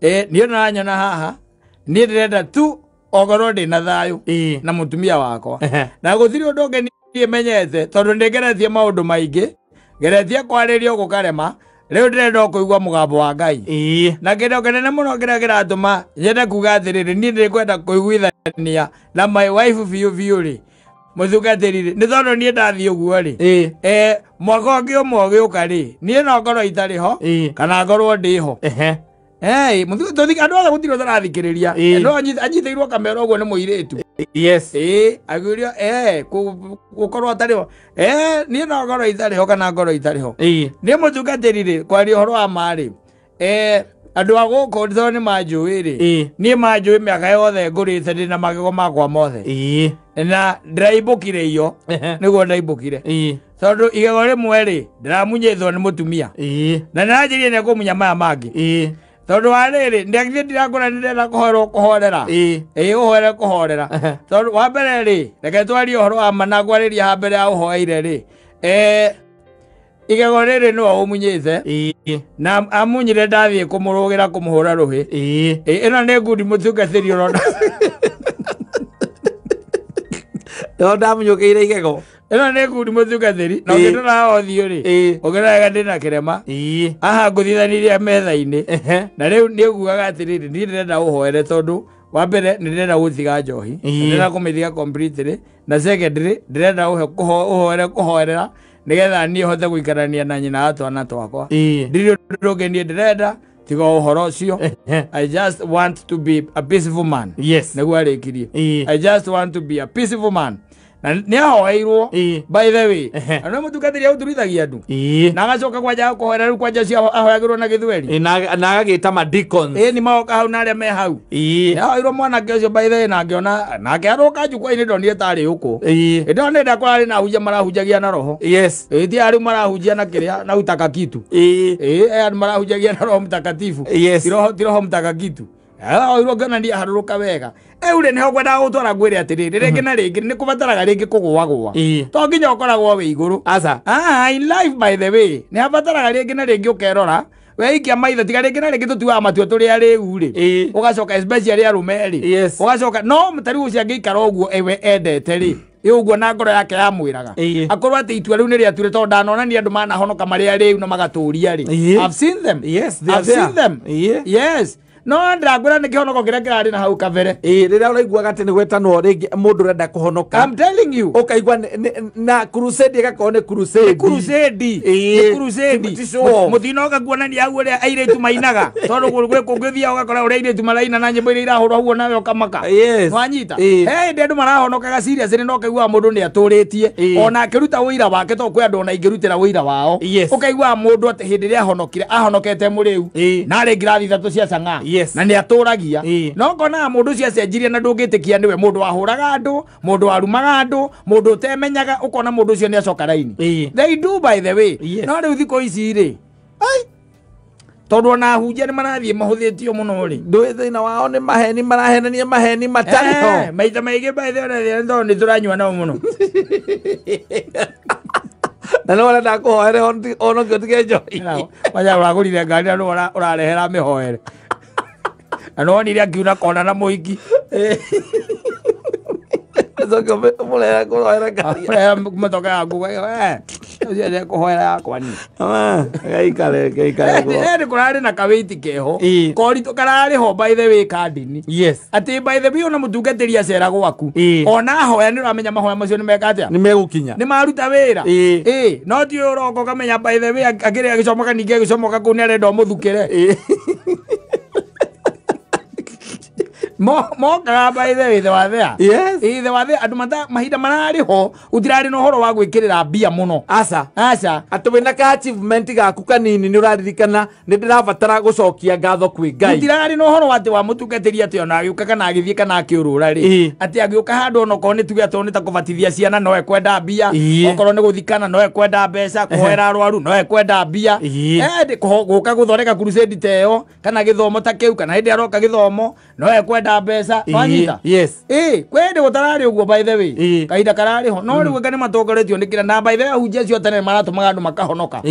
niĩ nĩũranyona haha, niĩ ndĩrenda tu ongorwo ndĩ na thayũ na mũtumia wakwa. Na gũtirĩ ũndũ ũngĩ niĩ menyete tondũ nĩ ngeretie maũndũ maingĩ, ngeretie kwarĩrio gũkarema, rĩu ndĩrenda kũigua mũgambo wa Ngai. Na kĩndũ kĩnene mũno kĩrĩa kĩratũma nyende kuga atĩrĩrĩ, niĩ nĩngwenda kũiguithania na my wife biũ biũ rĩ, mũtungatĩri rĩ, nĩ tondũ niĩ ndathiĩ ũguo rĩ, mwaka ũngĩ ũmwe ũgĩũka rĩ, niĩ no ngorwo itarĩ ho kana ngorwo ndĩ ho. Andũ othe gũtirĩ ũtarathikĩrĩria. No anyitĩirwo kamera ũguo nĩ mũirĩtu. Yes. Akiuria gũkorwo atarĩ ho. Niĩ no ngorwo itarĩ ho kana ngorwo itarĩ ho. Niĩ mũtungatĩri rĩ, kwaria ũhoro wa ma rĩ, andũ a gũkũ tondũ nĩ manjũĩ rĩ, niĩ manjũĩ mĩaka yothe ngũrĩte ndĩ na magego makwa mothe. Na ndĩraimbũkire iyo, nĩguo ndaimbũkire. Tondũ igego rĩmwe rĩ, ndĩramunyĩtwo nĩ mũtumia. Na nĩranjĩrire nĩ ekũmunya maya mangĩ. Tondũ wa rĩrĩ, ndĩagithie ndirakũra nĩ ndĩrenda kũhorerwo kũhorera. Ũhorere kũhorera. Tondũ wa mbere rĩ, reke twarie ũhoro wa ma na ngwarĩrie haha mbere ya ũhoeire rĩ, igego rĩrĩ nĩwe ũmunyĩte. Na amunyire ndathiĩ kũmũrũgĩra kũmũhũra rũhĩ. Ĩno nĩ ngundi mũtungatĩri ũrona. No ndamunyũkĩire igego. Ĩno nĩ ngundi mũtungatĩri, na ũngĩndora ũthiũ rĩ, ũngĩrora wega ndĩna kĩrema. Haha ngũthithanirie metha-inĩ. Na rĩu nĩ ũguaga atĩrĩrĩ, niĩ ndĩrenda ũhoere tondũ wa mbere nĩ ndĩrenda gũtiga njohi, ndĩrenda kũmĩtiga completely, na secondly ndĩrenda ũhoere kũhoerera nĩgetha niĩ hote gũikarania na nyina wa twana twakwa. Ndirĩ ũndũ ũngĩ niĩ ndĩrenda tiga ũhoro ũcio. I just want to be a peaceful man. Yes. Nĩguo arĩkirie. I just want to be a peaceful man. Na nĩ ahoeirwo, by the way. Na nĩ mũtungatĩri aũturithagia andũ. Na agacoka kwanja kũhoera rĩu kwanja cio ahoyagĩrwo na gĩthweri. Na agagĩta ma deacons. Nĩ magoka hau na arĩa me hau. Nĩ ahoeirwo mwanake ũcio by the way, na ngĩona nake arũka jukwaa-inĩ ndonire tarĩ ũkũ. Ndonire ndakora na ahunjia marahunjagia na roho. Yes. Ti arĩa marahunjia na kĩrĩa na utakakitu. Andũ marahunjagia na roho mtakatifu. Yes. Ti roho mtakakitu. Ahoeirwo ngĩona nĩ aharũrũka wega. Rĩu rĩ nĩho ngwendaga gũtwara ngwĩre atĩrĩrĩ, rĩngĩ na rĩngĩ nĩ kũbataraga rĩngĩ kũgũagũa. To nginya ũkoragwo wĩ igũrũ. Aca. In life by the way, nĩ habataraga rĩngĩ na rĩngĩ ũkerora, weikia maitho tiga rĩngĩ na rĩngĩ tũtuaga matua tũrĩ arĩu rĩ. Ũgacoka especially arũme rĩ. Yes. Ũgacoka no ta rĩu ũcio angĩikara ũguo ewe endete rĩ. Ũguo na ngoro yake yamwĩraga. Akorwo atĩ itua rĩu nĩ rĩature tondũ ndanonania andũ manahonoka marĩ arĩu na magatũria rĩ. I've seen them. Yes, they are I've seen there. them. Yes. No ndĩrakwĩra nĩ kĩhonoko kĩrĩa kĩrarĩ na hau kabere. Rĩrĩa ũraiguaga atĩ nĩ gwetanwo rĩngĩ mũndũ ũrenda kũhonoka. I'm telling you. Ũkaigua na crusade ĩgakorwo nĩ crusade. Nĩ crusade. Nĩ crusade. Ti show off. Mũtinoka kuonania hau ũrĩa airĩtu mainaga. Tondũ gwĩ kũngĩ ũthiaga ũgakora ũrĩa airĩtu maraina na nyĩmbo iria irahũrwo hau nawe ũkamaka. Yes. Nwanyita. He hĩndĩ andũ marahonokaga serious nĩ no ũkaiguaga mũndũ nĩ atũrĩtie. Ona akĩruta ũira wake tondũ kwĩ andũ ona ingĩrutĩra ũira wao. Yes. Ũkaiguaga mũndũ atĩ hĩndĩ ĩrĩa ahonokire ahonokete mũrĩu. Na arĩ ngirathi ithatũ cia cang'aa. Yes. Na nĩ atũragia. No ngonaga mũndũ ũcio acenjirie na ndũngĩtĩkia nĩwe mũndũ wahũraga andũ, mũndũ warumaga andũ, mũndũ ũtemenyaga, ũkona mũndũ ũcio nĩ acoka raini. They do by the way. Yes. No rĩu thikũ ici rĩ, ai, Tondu ona ahunjia nĩ marathiĩ mahũthĩtio mũno rĩ. Ndũĩ thĩna wao nĩ maheni marahenania maheni matarĩ ho. Maita maingĩ by the way tondũ nĩ tũranyua nao mũno. Na nĩ ũrenda kũhoere onokĩo tige njohi. Wanja ũragũrire ngari na nĩ ũrarehera mĩhoere. Na nĩ wonire akiuna kona na mũhiki. Coke mũrehera kũhoera ngari. Ũrehera mũtoka yaku ũcio nĩ kũhoera yakwa niĩ. Gaikare gaikare. Nĩ kũrarĩ na kawĩti keho. Koritũ kararĩ ho by the way kandini. Yes. Atĩ by the way ona mũtungatĩri acera gwaku. Ona ahoya nĩ ũramenya mahoya macio nĩ meka atĩa? Nĩ megũkinya. Nĩ maruta wĩra. No ti ũroka ũkamenya by the way akĩrĩ agĩcomoka ningĩ agĩcomoka kũu nĩ arenda ũmũthukĩre. Mokaga by the way the wa there. Yes. The wa there andũ mata mahinda mararĩ ho gũtirarĩ na ũhoro wa gwĩkĩrĩra mbia mũno. Aca. Aca. Atĩ wĩna ka achievement gaku kanini nĩ ũraririkana nĩ ndĩrabatara gũcokia ngatho kwĩ Ngai. Gũtirarĩ na ũhoro atĩ wa mũtungatĩri atĩ ona agĩũka kana agĩthiĩ kana akĩũrũra rĩ. Atĩ agĩũka handũ onokorwo nĩ tuge atĩ nĩ ta kũbatithia ciana no ekwenda mbia. Okorwo nĩ gũthikana no ekwenda mbeca, kũhoera arwaru no ekwenda mbia. Gũka gũthondeka crusade ta ĩyo kana gĩthomo ta kĩu kana hĩndĩ aroka gĩthomo no ekwenda mbeca. Wanyita? Yes. Kwĩ hĩndĩ gũtararĩ ũguo by the way. Kahinda kararĩ ho. No rĩu anga nĩ matongoretio nĩ kĩrĩa na by the way ahunjia acio tene maratũmaga andũ makahonoka.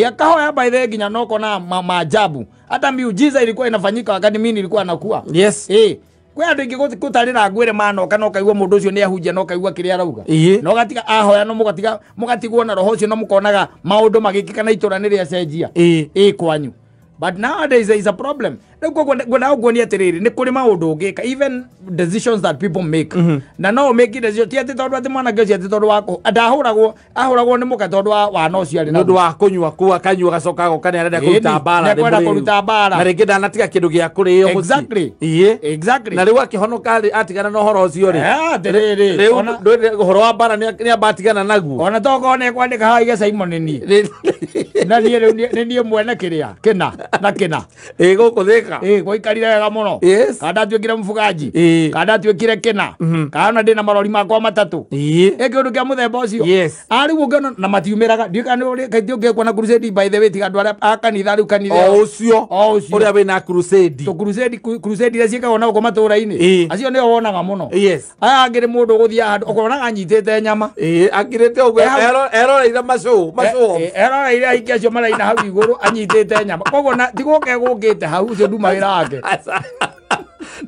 Akahoya by the way nginya no kona maajabu. Hata miujiza ilikuwa inafanyika wakati mimi nilikuwa nakua. Yes. Kwĩ andũ aingĩ gũtarĩ ngwĩre manoka no kaigua mũndũ ũcio nĩ ahunjia no kaigua kĩrĩa arauga. No gatiga ahoya no mũgatiga mũgatigwo na roho ũcio no mũkonaga maũndũ magĩkĩka na itũra nĩ rĩacenjia. Kwanyu. But nowadays there is a problem. Rĩu koguo ngwenda gũkuonia atĩrĩrĩ nĩ kũrĩ maũndũ ũngĩka even decisions that people make. Na no make decision ti atĩ tondũ atĩ mwanake ũcio atĩ tondũ wa ndahũragwo ahũragwo nĩ mũka tondũ wa wana ũcio arĩ naguo. Nĩ ũndũ wa kũnyua kũu akanyua agacoka agoka nĩ arenda kũruta mbara. Nĩ kũruta mbara. Na rĩngĩ ndanatiga kĩndũ gĩa kũrĩo mũciĩ. Exactly. Exactly. Na rĩu akĩhonoka rĩ atigana na ũhoro ũcio rĩ. Atĩrĩrĩ. Rĩu ũhoro wa mbara nĩ amba atigana naguo. Ona tokorwo nĩ ekwandĩka haha ige Simon niĩ. Na niĩ rĩu nĩ niĩ mwene kĩrĩa kĩna na kĩna. Gũkũ Thĩka. Gũikarire wega mũno. Yes. Kana ndatuĩkire mũbugaji. Kana ndatuĩkire kĩna. Kana ona ndĩna marori makwa matatũ. Kĩũndũ kĩa mũthemba ũcio. Yes. Rĩu ũngĩona na matiumĩraga. Ndiũĩ kana nĩ ũngĩkuona crusade by the way tiga andũ arĩa a kanitha rĩu kanitha. O ũcio. O ũcio. Ũrĩa wĩna crusade. Tũ crusade iria ciĩkagwo na gũkũ matũũra-inĩ. Acio nĩo wonaga mũno. Yes. Aya angĩ nĩ mũndũ ũgũthiĩ handũ ũkonaga anyitĩte nyama. Akirĩte ũguo eroreire macũ. Eroreire aingĩ acio maraina hau igũrũ anyitĩte nyama. Koguo ti gũka egũkĩte hau ũcio nduma wĩra wake.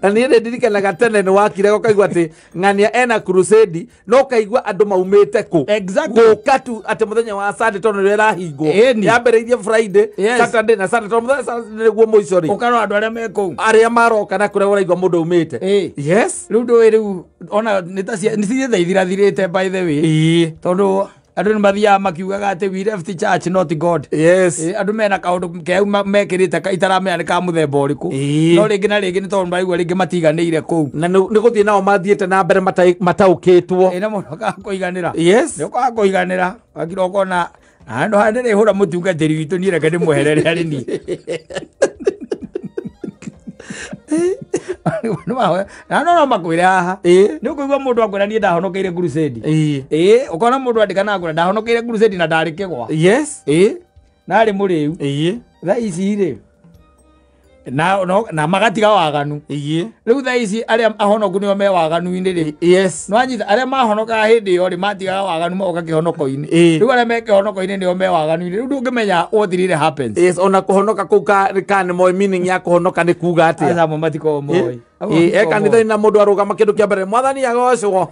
Na niĩ nĩ ndirikanaga tene nĩ wakire ũkaigua atĩ ng'ania ena crusade no ũkaigua andũ maumĩte kũ. Exactly. Gũka tu atĩ mũthenya wa Sunday tondũ nĩrĩo ĩrahingwo. Yambĩrĩirie Friday, Saturday na Sunday tondũ mũthenya Saturday nĩguo mũico rĩ. Ũkarora andũ arĩa me kũu. Arĩa maroka na kũrĩa ũraigua mũndũ aumĩte. Yes. Rĩu ndũĩ rĩu ona nĩ ta nĩ cithiĩte ithirathirĩte by the way. Tondũ andũ nĩ mathiaga makiugaga atĩ we left church not God. Yes. Andũ mena kaũndũ keu mekĩrĩte itaramenya nĩ ka mũthemba ũrĩkũ. No rĩngĩ na rĩngĩ nĩ tondũ maraigua rĩngĩ matiganĩire kũu. Na nĩ gũthiĩ nao mathiĩte na mbere mataũkĩtwo. Na mũndũ akaga kũiganĩra. Yes. Nĩ ũkaga kũiganĩra. Wakira ũkona handũ haha ndĩrĩhũra mũtungatĩri witũ niĩ reke ndĩmweherere harĩ niĩ. Na no makwĩre haha. Nĩ ũkũigua mũndũ akwĩra niĩ ndahonokeire crusade. Ũkona mũndũ andĩka na akwĩra ndahonokeire crusade na ndarĩ kĩgwa. Yes. Narĩ mũrĩu. Thaa ici rĩ na magatiga waganu. Rĩu thaa ici arĩa ahonoku nĩo me waganu-inĩ rĩ. Yes. Nĩwanyita arĩa mahonokaga hĩndĩ ĩyo rĩ matigaga waganu magoka kĩhonoko-inĩ. Rĩu arĩa me kĩhonoko-inĩ nĩo me waganu-inĩ. Rĩu ndũngĩmenya what really happens. Yes, ona kũhonoka kũu ka nĩ moĩ meaning ya kũhonoka nĩ kuga atĩa. Aca amwe matikoragwo moĩ. Kanitha-inĩ na mũndũ arũgama kĩndũ kĩa mbere mwathani agocwo.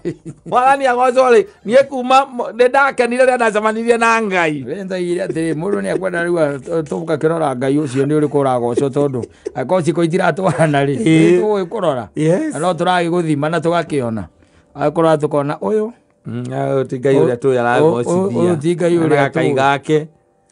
Mwathani agocwo rĩ niĩ kuma nĩ ndakenire rĩrĩa ndacemanirie na Ngai. Ndoigire atĩrĩ mũndũ nĩ ekwenda rĩu tũgakĩrora Ngai ũcio nĩ ũrĩkũ ũragocwo tondũ angĩkorwo ciĩko itiratwarana rĩ tũgũgĩkũrora. No tũragĩgũthima na tũgakĩona. Agĩkorwo tũkona ũyũ ti Ngai ũrĩa tũĩ aragocithia. Ũyũ ti Ngai ũrĩa gakai gake.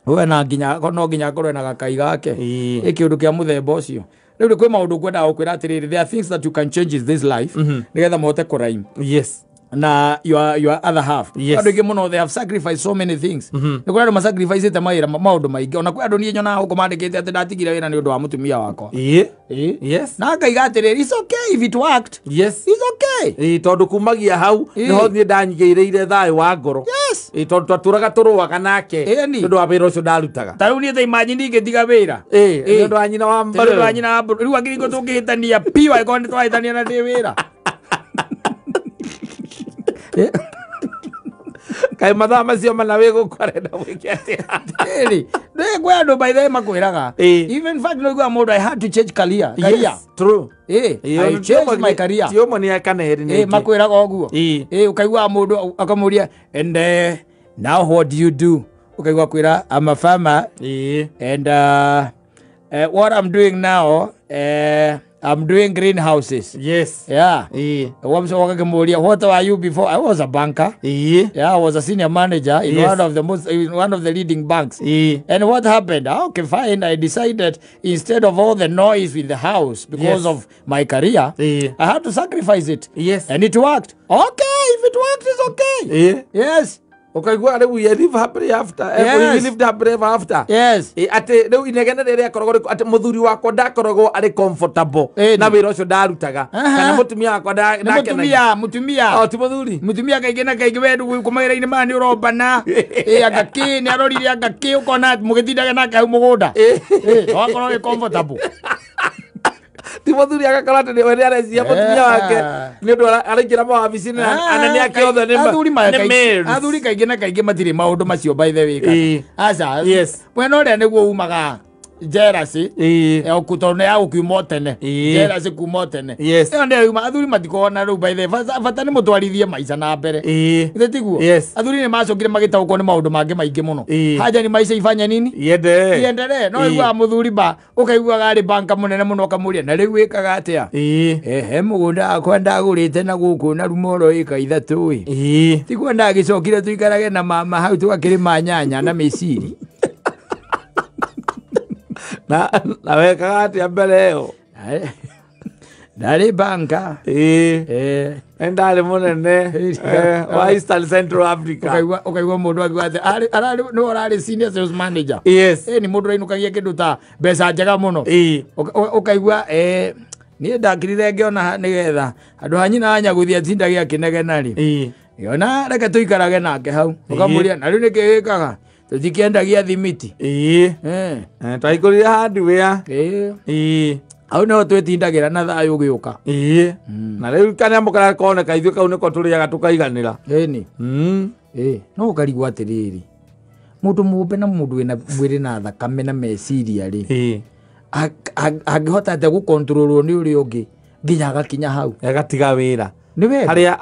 Ũyũ na nginya no nginya akorwo na gakai gake. Ĩ kĩũndũ kĩa mũthemba ũcio. Rĩu kwĩ maũndũ ngwendaga gũkwĩra atĩrĩrĩ there are things that you can change in this life nĩgetha mũhote kũrhyme. Yes. Na your other half. Yes. Andũ aingĩ mũno, they have sacrificed so many things. Nĩ kũrĩ andũ masacrificĩte mawĩra, maũndũ maingĩ. Ona kwĩ andũ niĩ nyonaga gũkũ mandĩkĩte atĩ ndatigire wĩra nĩ ũndũ wa mũtumia wakwa. Ĩĩ. Yes. Na ngaiga atĩrĩrĩ, it's okay if it worked. Yes. It's okay. Ĩĩ, tondũ kumagia hau nĩho niĩ ndanyigĩrĩire thayũ wa ngoro. Yes. Ĩĩ, tondũ twatũraga tũrũaga nake Ĩni. nĩ ũndũ wa wĩra ũcio ndarutaga. Ta rĩu niĩ ta imagine ingĩtiga wĩra. Ĩĩ, nĩ ũndũ wa nyina wa Nĩ ũndũ wa nyina wa mbũrũ. Rĩu angĩringwo tũngĩhĩtania piũ angĩkorwo nĩ twahĩtania na ndĩ wĩra. Kaĩ mathaa macio mana wĩ gũkũ arenda gwĩke atĩa? Ĩrĩ, nĩ kwĩ andũ by the way makwĩraga. Even in fact no iguaga mũndũ, I had to change career. Career. Yes, true. I changed my career. Ti ũmwe nĩ kana erĩ nĩ aingĩ. Makwĩraga ũguo. Ũkaigua mũndũ akamũria, and now what do you do? Ũkaigua kwĩra, I'm a farmer. And what I'm doing now, I'm doing greenhouses. Yes. Yeah. What were you before? I was a banker. Yeah, I was a senior manager in one of the most, in one of the leading banks. And what happened? Okay, fine. I decided instead of all the noise in the house because of my career, I had to sacrifice it. Yes. And it worked. Okay, if it worked, it's okay. Yes. Okay, go ahead. We live happily after. Yes. We lived happily ever after. Yes. Ate rĩu inegene rĩrĩa akoragwo atĩ mũthuri wakwa ndakoragwo arĩ comfortable na wĩra ũcio ndarutaga, kana mũtumia wakwa ndakenagia. Mũtumia. O ti mũthuri. Mũtumia kaingĩ na kaingĩ we gũkũ mawĩra-inĩ maya nĩ ũrombana. Anga kĩ nĩ arorire anga kĩ ũkona mũgĩtindaga nake hau mũgũnda. Wakorwo wĩ comfortable. Ti mũthuri agakorwo atĩ nĩwe nĩareciria mũtumia wake nĩ ũndũ araingĩra mawabici-inĩ na anene ake othe nĩ males. Athuri kaingĩ na kaingĩ matirĩ maũndũ macio by the way. Aca. Yes. Mwena ũrĩa nĩguo umaga jealousy. Tondũ nĩ ya gũkiuma tene. Jealousy kuma tene. Yes. Ĩyo nĩyo yuma athuri matikoragwo na rĩu by the way. Bata nĩ mũtwarithie maica na mbere. Githĩ tiguo? Yes. Athuri nĩ macokire magĩtaũkwo nĩ maũndũ mangĩ maingĩ mũno. Haja ni maica ifanye nini? Iendelee. No iguaga mũthuri ba ũkaiguaga arĩ banka mũnene mũno ũkamũria na rĩu wĩkaga atĩa? He mũgũnda wakwa ndagũrĩte na gũkũ na rumoro ĩka ithatũ ĩ. Tiguo ndagĩcokire tũikarage na mama hau tũgakĩrĩma nyanya na mĩciri. Na wekaga atĩa mbere ĩyo? Ndarĩ banka. Ndarĩ mũnene wa Eastern Central Africa. Ũkaigua mũndũ akiuga atĩ nĩwe ũrarĩ senior sales manager. Yes. Nĩ mũndũ ũrainũkagia kĩndũ ta mbeca njega mũno. Ũkaigua niĩ ndakirire ngĩona nĩgetha handũ ha nyina wa Nyagũthi atindage akĩnegena rĩ. Ngĩona reke tũikarage nake hau. Ũkamũria na rĩu nĩkĩ wĩkaga? Tũtikĩendagia thimiti. Twaikũrire hardware. Hau nĩho twĩtindagĩra na thayũ ũgĩũka. Na rĩu kanyamũ karĩa koneka ithuĩ kau nĩko tũrĩaga tũkaiganĩra. Ĩni. No ũkarigwo atĩrĩrĩ, mũndũ mũmbe na mũndũ wĩna mwĩrĩ na thakame na meciria rĩ, angĩhota atĩa gũkontrolwo nĩ ũrĩa ũngĩ nginya agakinya hau? Agatiga wĩra. Nĩ wega. Harĩa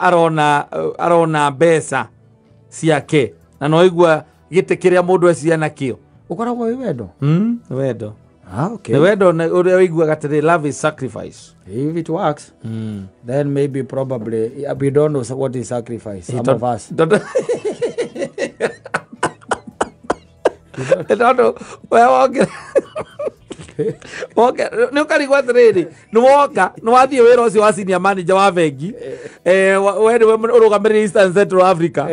arona mbeca ciake na no aigua gĩtĩ kĩrĩa mũndũ eciria nakĩo. Ũkoragwo wĩ wendo? Nĩ wendo. Okay. The wendo ũrĩa ũiguaga atĩrĩ, love is sacrifice. If it works, then maybe probably we don't know what is sacrifice. Some of us. Tondũ we wokĩra nĩ ũkarigwo atĩrĩrĩ, nĩ woka nĩ wathiĩ wĩra ũcio wa senior manager wa bengi, we nĩwe ũrũgamĩrĩire Eastern Central Africa,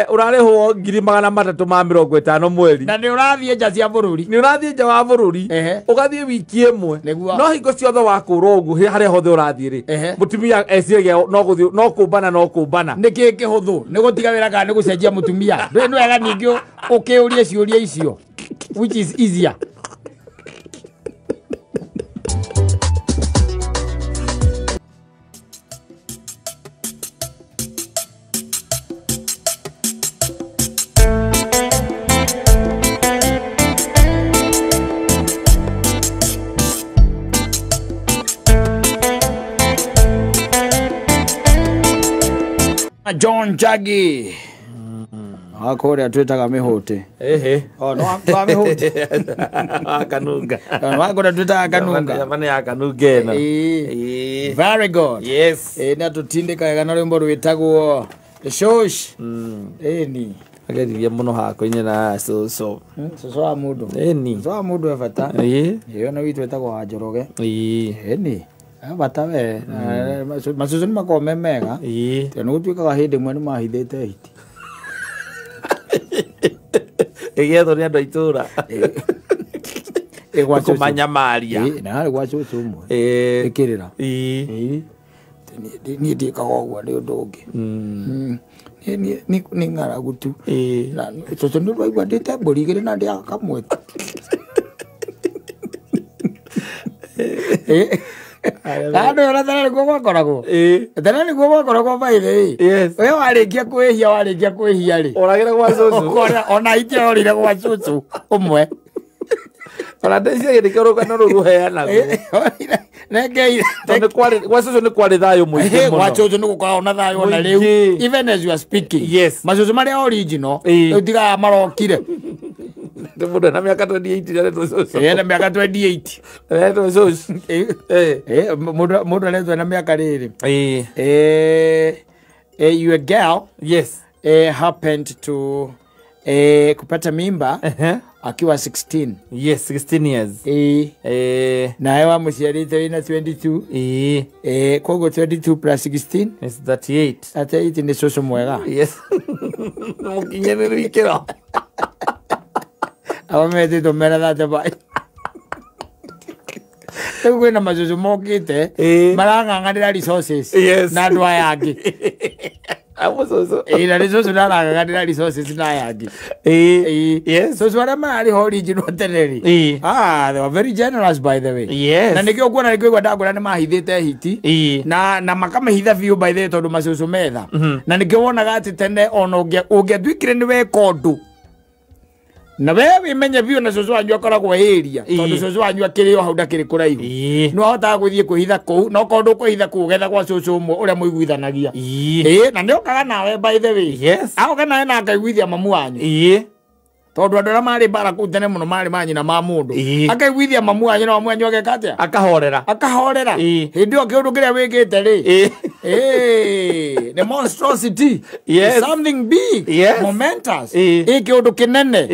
ũrarĩhwo 350 mweri, na nĩ ũrathiĩ nja cia bũrũri, nĩ ũrathiĩ nja wa bũrũri, ũgathiĩ wiki ĩmwe, no hingo ciothe wakũrwo ũguo harĩa hothe ũrathiĩ rĩ, mũtumia eciragia no gũthiĩ no kũmbana no kũmbana. Nĩ kĩĩ kĩhũthũ, nĩ gũtiga wĩra kana nĩ gũcenjia mũtumia? Ndũĩ nĩ wega ningĩ ũkĩũrie ciũria icio, which is easier. John Jaggi akũrĩa twĩtaga mĩhũtĩ. Oh, no wa mĩhũtĩ. Kanunga. Wakũrĩa twĩtaga kanunga. Yamane ya kanunga ĩno. Very good. Yes. Na tũtindĩka wega na rwĩmbo rwĩtagwo Shosh. Ĩni. Ageririe mũno hakwa-inĩ na cũcũ. Cũcũ wa mũndũ. Ĩni. Cũcũ wa mũndũ e bata. Ĩyo na witũ etagwo wa Njoroge. Ĩni. Bata we macucu nĩ makoragwo me mega tondũ nĩ gũtuĩkaga hĩndĩ ĩmwe nĩ mahithĩte hiti ĩgĩethwo nĩ andũ a itũũra kũmanyamaria na harĩ gwa cũcũ ũmwe ĩkĩrĩra niĩ ndiĩkaga ũguo nĩ ũndũ ũngĩ nĩ ng'aragu tu cũcũ nĩ ũraigua ndĩte mbũri igĩrĩ na ndĩaga kamwe tu Andũ ona tene nĩguo gwakoragwo tene nĩguo gwakoragwo by the way we warĩkia kwĩhia rĩ ũragĩra gwa cũcũ ona itiorire gwa cũcũ ũmwe ona ndeciria nĩkĩo rũgano rũu rũheanagwo tondũ gwa cũcũ nĩ kwarĩ thayũ mũingĩ mũno gwa cũcũ nĩ gũkoragwo na thayũ ona rĩu even as you are speaking macũcũ marĩa original rĩu tiga marokire mũndũ ena mĩaka 28 aretwo cũcũ ena mĩaka 28 aretwo cũcũ mũndũ aretwo ena mĩaka rĩrĩ your girl yes happened to kupata mimba akiwa 16 yes 16 years nawe wamũciarĩte wĩna 22 koguo 22 plus 16 is 38 38 nĩ cũcũ mwega yes mũkinyanĩru ikĩro aba metĩtwo mena 35 rĩu kwĩna macucu mokĩte marang'ang'anĩra resources na andũ aya angĩ na nĩ cũcũ ndarang'ang'anĩra resources na aya angĩ cũcũ arĩa mararĩ ho original tene rĩ they were very generous by the way na nĩkĩo ũkuona nĩkĩo igua ndakwĩra nĩ mahithĩte hiti na makamĩhitha biũ by the way tondũ macucu metha na nĩkĩo wonaga atĩ tene ona ũngĩatuĩkire nĩ weka ũndũ na we wimenye biũ na cũcũ wanyu akoragwo area tondũ cũcũ wanyu akĩrĩ o hau ndakĩrĩ kũraihu nĩ wahotaga gũthiĩ kwĩhitha kũu na okorwo ndũkwĩhitha kũu ũgetha gwa cũcũ ũmwe ũrĩa mũiguithanagia na nĩ okaga nawe by the way agoka nawe na akaiguithia mamu wanyu tondũ andũ arĩa marĩ mbara kũu tene mũno marĩ manyina ma mũndũ akaiguithia mamu wanyu na mamu wanyu ageka atĩa akahorera hĩndĩ ĩyo kĩũndũ kĩrĩa wĩkĩte rĩ the monstrosity something big momentous kĩũndũ kĩnene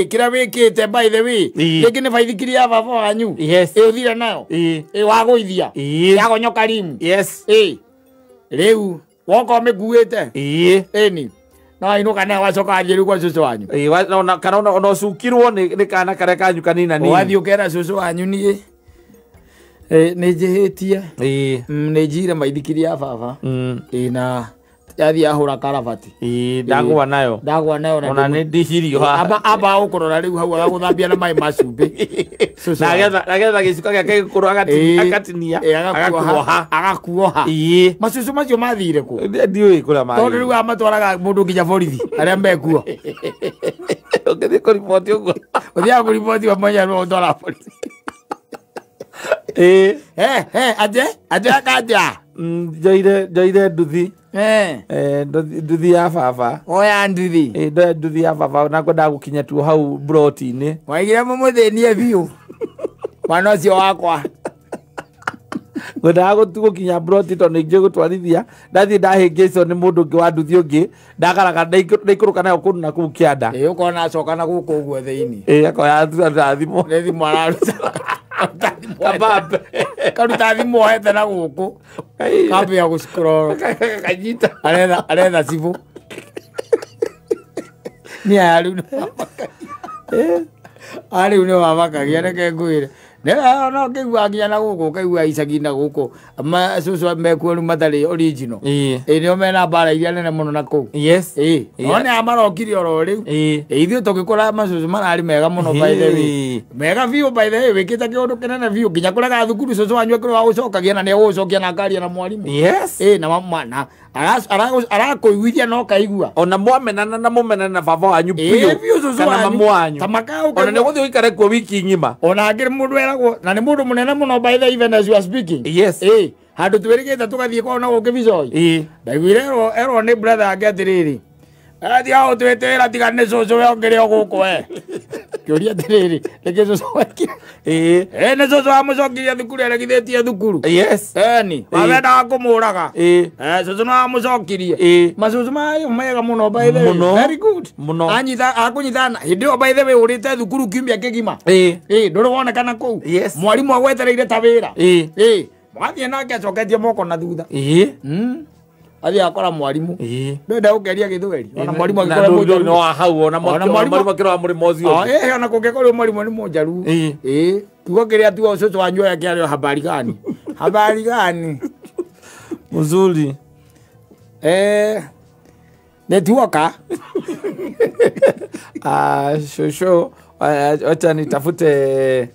kĩrĩa wĩkĩte by the way rĩngĩ nĩ baithikiri ya baba wanyu ũthire nayo wagũithia yagonyoka rimu rĩu woka ũmĩkuĩte ĩni no inũka nayo wacoka wathiĩ rĩu gwa cũcũ wanyu kana ona ũcukirwo nĩ kana karĩa kanyu kanina nini ũgathiĩ ũkera cũcũ wanyu niĩ nĩ njĩhĩtie nĩ njire maithikiri ya baba na yathiĩ ahũra karabati ndagwa nayo ona nĩ ndicirio haha amba ũkũrora rĩu hau agagũthambia na maĩ ma cumbĩ na agetha gĩcuka gĩake gĩkũrũ agatinia agakuoha macucu macio mathire kũ ndiũĩ kũrĩa mathire tondũ rĩu amatwaraga mũndũ nginya borithi arĩa mekuo ũngĩthiĩ kũriboti ũguo ũthiaga kũriboti wamenya nĩwe ũtwaraga borithi aje aje akanja njoire nduthi nduthi ya baba oya nduthi ndoya nduthi ya baba na ngwendaga gũkinya tu hau mburoti-inĩ waigire mũmũthĩnie biũ mwana ũcio wakwa ngwendaga gũkinya mburoti tondũ nĩ njũĩ gũtwarithia ndathiĩ ndahĩngĩcwo nĩ mũndũ ũngĩ wa nduthi ũngĩ ndagaraga ndaikũrũka nayo kũndũ na kũu kĩanda ũkona acoka na gũkũ ũguo thĩinĩ akoya thimũ nĩ thimũ araruta karuta thimũ ohete na gũkũ kambia gũcikũrora kanyita aretha cibũ nĩ aya rĩu rĩu nĩ wamakagia reke ngwĩre no ngĩigua nginya na gũkũ ũkaigua icagi na gũkũ cũcũ mekuo rĩu matarĩ original nĩo mena mbara iria nene mũno na kũu no nĩ aya marokire oro rĩu ithuĩ tũgĩkũra macũcũ mararĩ mega mũno by the way mega biũ by the way wĩkĩte kĩũndũ kĩnene biũ nginya kũrega thukuru cũcũ wanyu akĩrĩ wa gũcokagia na nĩ egũgũcokia na akaria na mwarimũ na arakũiguithia na ũkaigua ona mwamenana na mũmenana na baba wanyu biũ kana mamu wanyu ona nĩ ũgũthiĩ ũikare kuo wiki ng'ima ona angĩ mũndũ eragwo na nĩ mũndũ mũnene mũno by the even as you are speaking handũ twĩrĩgĩte tũgathiĩ kwao na gũkĩ Bicoi ndaiguire erwo nĩ brother yake atĩrĩrĩ athiĩ gũtwĩtĩra tiga nĩ cũcũ we ũngĩrĩ o gũkũ we kĩũria atĩrĩrĩ nĩkĩ cũcũ wekire nĩ cũcũ wamũcokirie thukuru aregithĩtie thukuru eni wawendaga kũmũraga cũcũ nĩ wamũcokirie macũcũ marĩ mega mũno by the way very good anyita akũnyitana hĩndĩ ĩyo by the way ũrĩte thukuru kiumia kĩgima ndũrĩ wonekana kũu mwarimũ agwetereire ta wĩra Mũgathiĩ nake acoketie moko na thutha. Ĩĩ. Athiĩ akora mwarimu. Ĩĩ. Ndenda gũkeria gĩthweri. Ona mwarimu Na angĩkorwo ndũ- mũnjaruo. no hau ona Ona mwarimu- mwarimu akĩrora mũrĩmo ũcio Ah, ũngĩ. ona kũngĩkorwo mwarimu nĩ mũnjaruo. Ĩĩ. Ĩĩ. Kiugo kĩrĩa tu ũcũcũ wanyu oya kĩarĩo habari gani? Habari gani? Mzuri. Nĩtuoka. Ah, shosho, wacha nitafute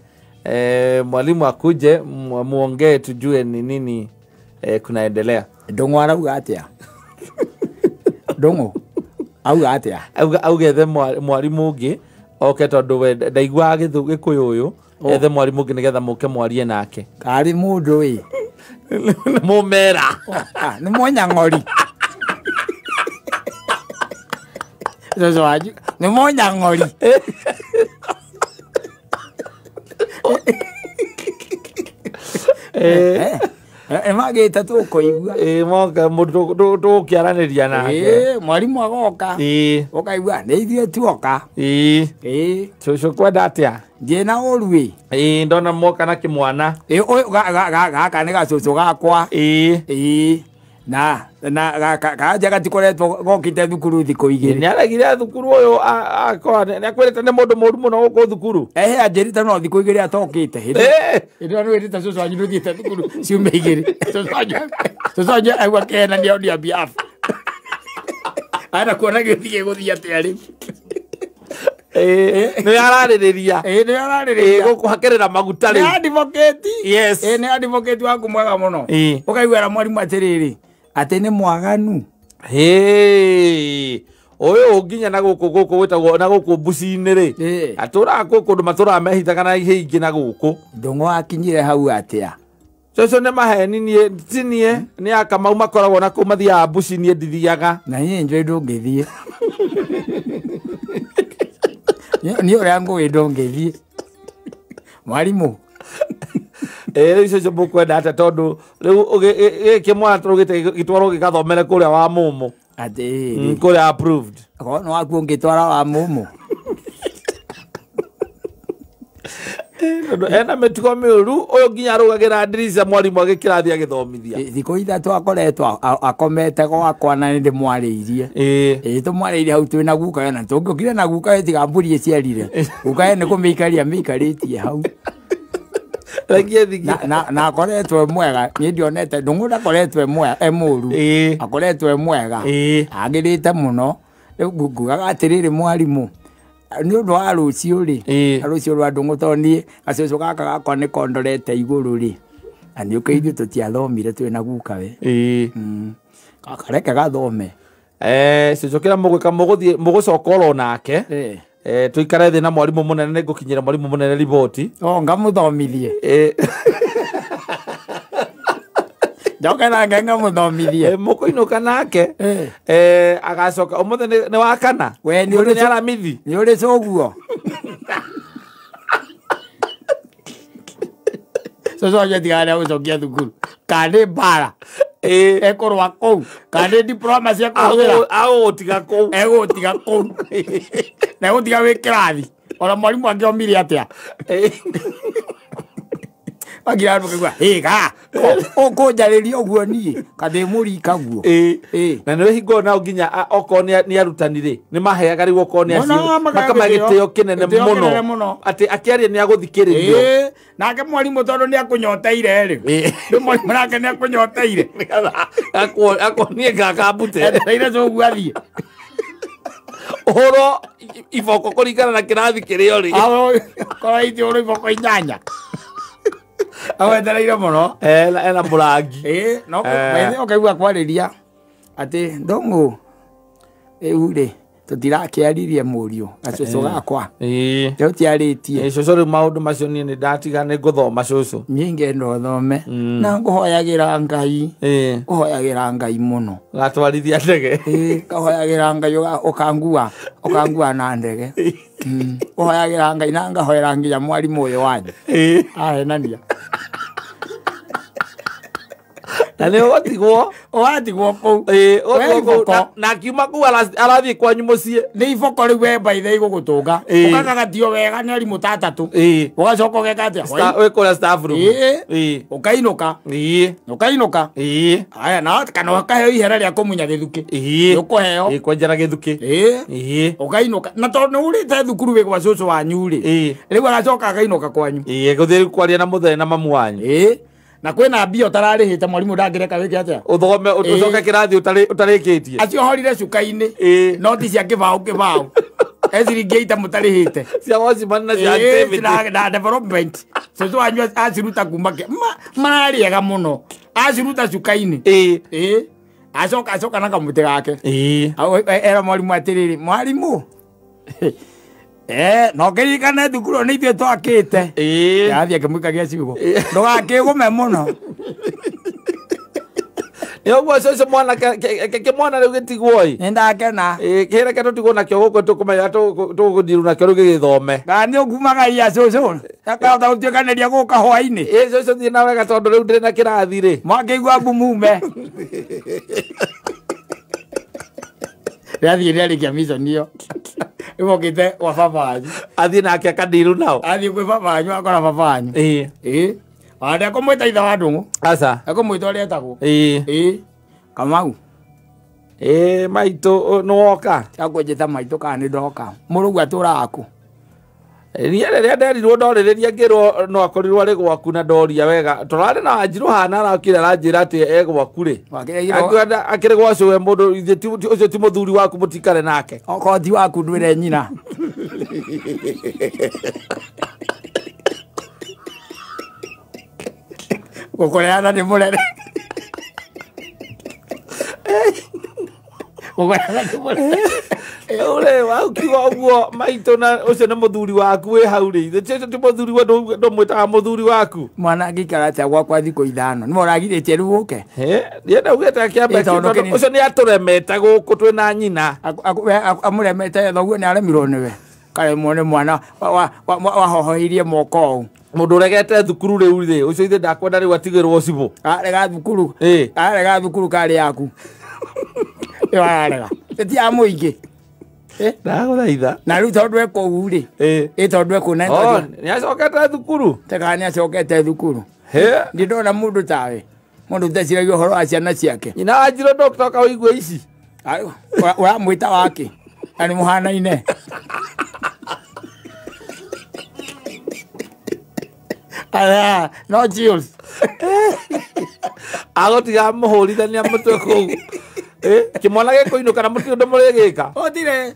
mwalimu akuje muongee tujue ni nini kunaendelea. Ndũng'ũ arauga atĩa? Ndũng'ũ auga atĩa? Auge ethe mwarimu ũngĩ oke tondũ we ndaiguaga gĩkũyũ ũyũ, ethe mwarimu ũngĩ nĩgetha mũke mwarie nake. Karĩ mũndũ ĩ. Nĩ mũmera. Ah, nĩ mũnyang'ori. Cũcũ wanyu nĩ mũnyang'ori. Magĩte tũkũigua. Ĩĩ, moka tũgũkĩaranĩria nake. Ĩĩ, mwarimũ agoka. Ĩĩ. Ũkaigua nĩ ithuĩ tuoka. Ĩĩ. Ĩĩ. Cũcũ kwenda atĩa? Ndĩ na ũru ĩ. Ĩĩ, ndona moka na kĩmwana. Ĩĩ, ũyũ gaka nĩ gacũcũ gakwa. Ĩĩ. Ĩĩ. Na kanja gatikoretwo gokĩte thukuru thikũ igĩrĩ. Nĩ aregire thukuru ũyũ akora nĩ akwĩrĩte nĩ mũndũ mũru mũno gũkũ thukuru. Ehe, anjĩrĩte no thikũ igĩrĩ atokĩte. Hĩndĩ ĩyo nĩ wĩrĩte cũcũ wanyu ndũthiĩte thukuru ciumia igĩrĩ. Cũcũ wanyu aigua kĩhenania on your behalf. Arenda kuona gĩthiĩ gĩgũthiĩ atĩa rĩu. Nĩ ararĩrĩria. Ĩĩ, nĩ ararĩrĩria. Gũkũhakĩrĩra maguta rĩu. Nĩ advocate. Yes. Ĩĩ, nĩ advocate waku mwega mũno. Ĩĩ. Ũkaiguĩra mwarimũ atĩrĩrĩ, atĩ nĩ mwaganu. Hĩ. Ũyũ nginya na gũkũ gũkũ gwĩtagwo na gũkũ mbuci-inĩ rĩ. Ĩĩ. Atũraga kũ kũndũ matũraga mehithaga na ihĩ ingĩ na gũkũ. Ndũng'ũ akinyire hau atĩa? Cũcũ nĩ maheni niĩ, ti niĩ, nĩ Akamau makoragwo na kũu mathiaga mbuci niĩ ndithiaga. Na niĩ njũĩ ndũngĩthiĩ. Niĩ ũrĩa ngũĩ ndũngĩthiĩ. Mwarimũ. Ĩĩ, rĩu cũcũ mũkwenda atĩa tondũ rĩu gĩkĩ mwana tũrugĩte gĩtwarwo gĩgathomere kũrĩa wa mũmũ. Atĩrĩrĩ. Kũrĩa approved. Korwo nĩ waku ũngĩtwara wa mũmũ. Tondũ ena mĩtugo mĩũru, ũyũ nginya arũgagĩra ndirica mwarimũ agĩkĩrathi agĩthomithia. Thikũ ithatũ akoretwo akomete gwakwa na nĩ ndĩmwarĩirie. Ĩĩ. Ĩĩ, tũmwarĩirie hau twĩna guka na tũngĩũkire na guka we tiga mbũri ĩciarire. Guka we nĩ kũmĩikaria mĩikarĩtie hau. Na akoretwo e mwega, niĩ ndionete, Ndũng'ũ ndakoretwo e mwega, e mũũru. Ĩĩ. Akoretwo e mwega. Ĩĩ. Agĩrĩte mũno. Rĩu ngugaga atĩrĩrĩ mwarimũ, nĩ ũndũ wa rũciũ rĩ, Ĩĩ. rũciũ rwa Ndũng'ũ tondũ niĩ gacũcũ gaka gakwa nĩ kondorete igũrũ rĩ. Na nĩ ũkĩ ithuĩ tũtiathomire twĩ na guka we. Ĩĩ. Kareke gathome. Cũcũ kĩrĩa mũgwĩka, mũgũthiĩ, mũgũcoka oro nake. Ĩĩ. Tũikare thĩ na mwarimũ mũnene, nĩ ngũkinyĩra mwarimũ mũnene riboti. O, ngamũthomithie. Ĩĩ. Njoke nake ngamũthomithie. Mũkũinũka nake. Ĩĩ. Agacoka ũmũthĩ nĩ wa kana. We, nĩ Ũmũthĩ ũrĩ nĩ Aramithi. Nĩ ũrĩ cũguo. Cũcũ wanyu atigaga nĩ agũcokia thukuru. Kana nĩ mbara. Ĩĩ. Ekũrũa kũu. Kana nĩ diploma cia kũhũthĩra. Agũgũtiga kũu. Egũgũtiga kũu. Na egũtiga wĩ kĩrathi. Ona mwarimũ angĩomire atĩa? Ĩĩ. Wagira andũ kaigua, hĩ, ga, ũkũnjarĩria ũguo niĩ, ka ndĩ mũrika guo. Ĩĩ. Ĩĩ. Na nĩ hingo nao nginya, okorwo nĩ arutani rĩ, nĩ maheaga rĩu okorwo nĩ Mũno, acio, makahe makamahe gĩtĩo. gĩtĩo kĩnene Gĩtĩo mũno. kĩnene mũno. Atĩ akĩaria nĩ agũthikĩrĩrio. Ĩĩ. Nake mwarimũ tondũ nĩ akũnyoteire rĩ. Ĩĩ. Rĩu mwarimũ nake nĩ akũnyoteire. Nĩgetha akuonie ngakambute. Etereire cũguo athiĩ. Ũhoro iboko kũringana na kĩrathi kĩrĩa ũrĩ. Ahũrwo, korwo itĩ ũrĩ iboko inyanya. Awetereire mũno. Ena mũrangi. Ĩĩ, no maithe ũkaigua kwarĩria atĩ Ndũng'ũ rĩu rĩ, tũtirakĩaririe mũriũ gacũcũ gakwa. Ĩĩ. Rĩu tiarĩtie. Ĩĩ, cũcũ rĩu maũndũ macio niĩ nĩ ndatiga nĩ ngũthoma cũcũ. Niĩ ngenda ũthome. Na ngũhoyagĩra Ngai. Ĩĩ. Ngũhoyagĩra Ngai mũno. Gatwarithia ndege. Ĩĩ, ngahoyagĩra Ngai ũkangua na ndege. Ngũhoyagĩra Ngai na ngahoera nginya mwarimũ ũyũ wanyu. Ĩĩ. Ahenania. Na nĩ ũgũtigwo. Ũgatigwo kũu. Ĩĩ, ũgatigwo kũu. Na akiuma kũu arathiĩ kwanyu mũciĩ. Nĩ iboko rĩu we by the way igũgũtũnga. Ũkagagatio wega nĩ arimũ ta atatũ. Ũgacoka ũgeka atĩa? Wĩ kũrĩa staff room. Ĩĩ. Ũkainũka. Ĩĩ. Ũkainũka. Ĩĩ. Aya, na kana ũkaheo ihera rĩa kũmunya gĩthukĩ. Ĩĩ. Ũkũheo. Ĩĩ, kwenjera gĩthukĩ. Ĩĩ. Ĩĩ. Ũkainũka. Na tondũ nĩ ũrĩte thukuru wĩ gwa cũcũ wanyu rĩ. Ĩĩ. Rĩu agacoka akainũka kwanyu. Ĩĩ, gũthiĩ kwaria na mũthee na mamu wanyu. Ĩĩ. Na kwĩna mbia ũtararĩhĩte mwarimũ ndangĩreka wĩke atĩa? Ũthome ũcoke kĩrathi ũtarĩkĩtie. Acio horire cuka-inĩ. Ĩĩ. Noti cia kĩbaũ kĩbaũ. E ciringi ita mũtarĩhĩte. Cia watchman na cia activity. Na development. Cũcũ wanyu aciruta kuma mararĩega mũno. Aciruta cuka-inĩ. Ĩĩ. Ĩĩ. Acoka acoka na kamũtĩ gake. Ĩĩ. Era mwarimũ atĩrĩrĩ, mwarimũ. No kĩririkane thukuru nĩ ithuĩ twakĩte. Ĩĩ. Athiĩ akĩmũikagia ciugo. Ndũgakĩgũme mũno. Nĩ ũguo cũcũ mwana kĩmwana rĩu gĩtigwo ĩ. Nĩ ndakena. Ĩĩ, kĩreke tũtigwo nakĩo gũkũ tũkũmenya tũgũthiĩ nakĩo rĩu gĩgĩthome. Kana nĩ ũngumagaia cũcũ. Akahota gũtuĩkanĩria gũka hwaĩ-inĩ. Ĩĩ, cũcũ thiĩ na wega tondũ rĩu ndĩrĩ na kĩrathi rĩ. Mwakĩigua mbu mume. Rĩathiĩ rĩarĩkia mission ĩyo. Rĩu okĩte gwa baba wanyu. Athiĩ nake akandiru nao. Athiĩ kwĩ baba wanyu akora baba wanyu. Ĩĩ. Ĩĩ. Ona ndekũmwĩta ithe wa Ndũng'ũ. Aca. Ekũmwĩta ũrĩa etagwo. Ĩĩ. Ĩĩ. Kamau. Ĩĩ, maitũ nĩ woka. Akũnjĩta maitũ kana nĩ ndoka. Mũrũgu atũraga kũ? Niĩ rĩrĩa nderirwo ndorĩrĩria ngĩrwo no akorirwo arĩ gwaku na ndoria wega. Tũrarĩ na Wanjirũ hana arakire aranjĩra atĩ e gwaku rĩ. Akĩrĩ gwa cũwe mũndũ ũcio ti mũthuri waku mũtikare nake. Okorwo ti waku ndwĩre nyina. Gũkũreana nĩ mũrere. Gũkũreana nĩ mũrere. Ure waukiuga ũguo maitũ na ũcio nĩ mũthuri waku wĩ hau rĩ. Ũcio ti mũthuri we ndũmwĩtaga mũthuri waku. Mwana angĩikara atĩa gwakwa thikũ ithano? Nĩwe ũragirĩtie rĩu ũke? Niĩ ndaugĩte akĩamba ũcio nĩ atũremete gũkũ twĩ na nyina. Amũremete thoguo nĩ aremirwo nĩwe. Karemwo nĩ mwana wahohoirie moko ũũ. Mũndũ ũregete thukuru rĩu rĩ, ũcio ithe ndakwenda rĩu atigĩrwo cibũ. Arega thukuru. Arega thukuru karĩ yaku. Ĩyo ararega. Ti ya mũingĩ. Ndagũthaitha. Na rĩu tondũ e kũu rĩ. Ĩ tondũ e kũu na tondũ nĩ acokete thukuru. Teka nĩ acokete thukuru. Ndĩ ndona mũndũ tawe. Mũndũ ũteciragia ũhoro wa ciana ciake. Nyina Wanjirũ ndũgũcoka ũigue ici. Ũramwĩta wake. Na nĩ mũhanaine. Aya, no chills. Agũtiga mũhũrithania mũtwe kũu. Kĩmwana gĩkũinũka na mũtirĩ ũndũ mũrĩgĩka. Gũtirĩ.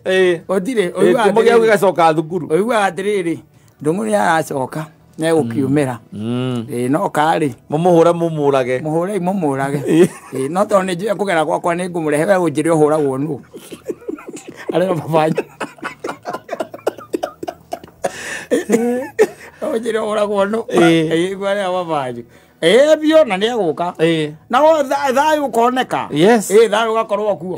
Gũtirĩ. Kĩmwe gĩaku gĩgacoka thukuru. Ũiguaga atĩrĩrĩ, Ndũng'ũ nĩ aracoka nĩ egũkiumĩra. Ĩĩ, no karĩ. Mũmũhũre mũmũrage. Mũhũrei mũmũrage. Ĩĩ, no tondũ nĩ njũĩ kũgera gwakwa nĩ ngũmũrehe we ũnjĩre ũhũragwo nũ. Arĩa baba wanyu. Ũnjĩre ũhũragwo nũ. Ĩĩ, arĩa baba wanyu. Ĩĩ, biũ na nĩ egũka. Na thayũ ũkoneka. Ĩĩ, thayũ ũgakorwo kuo.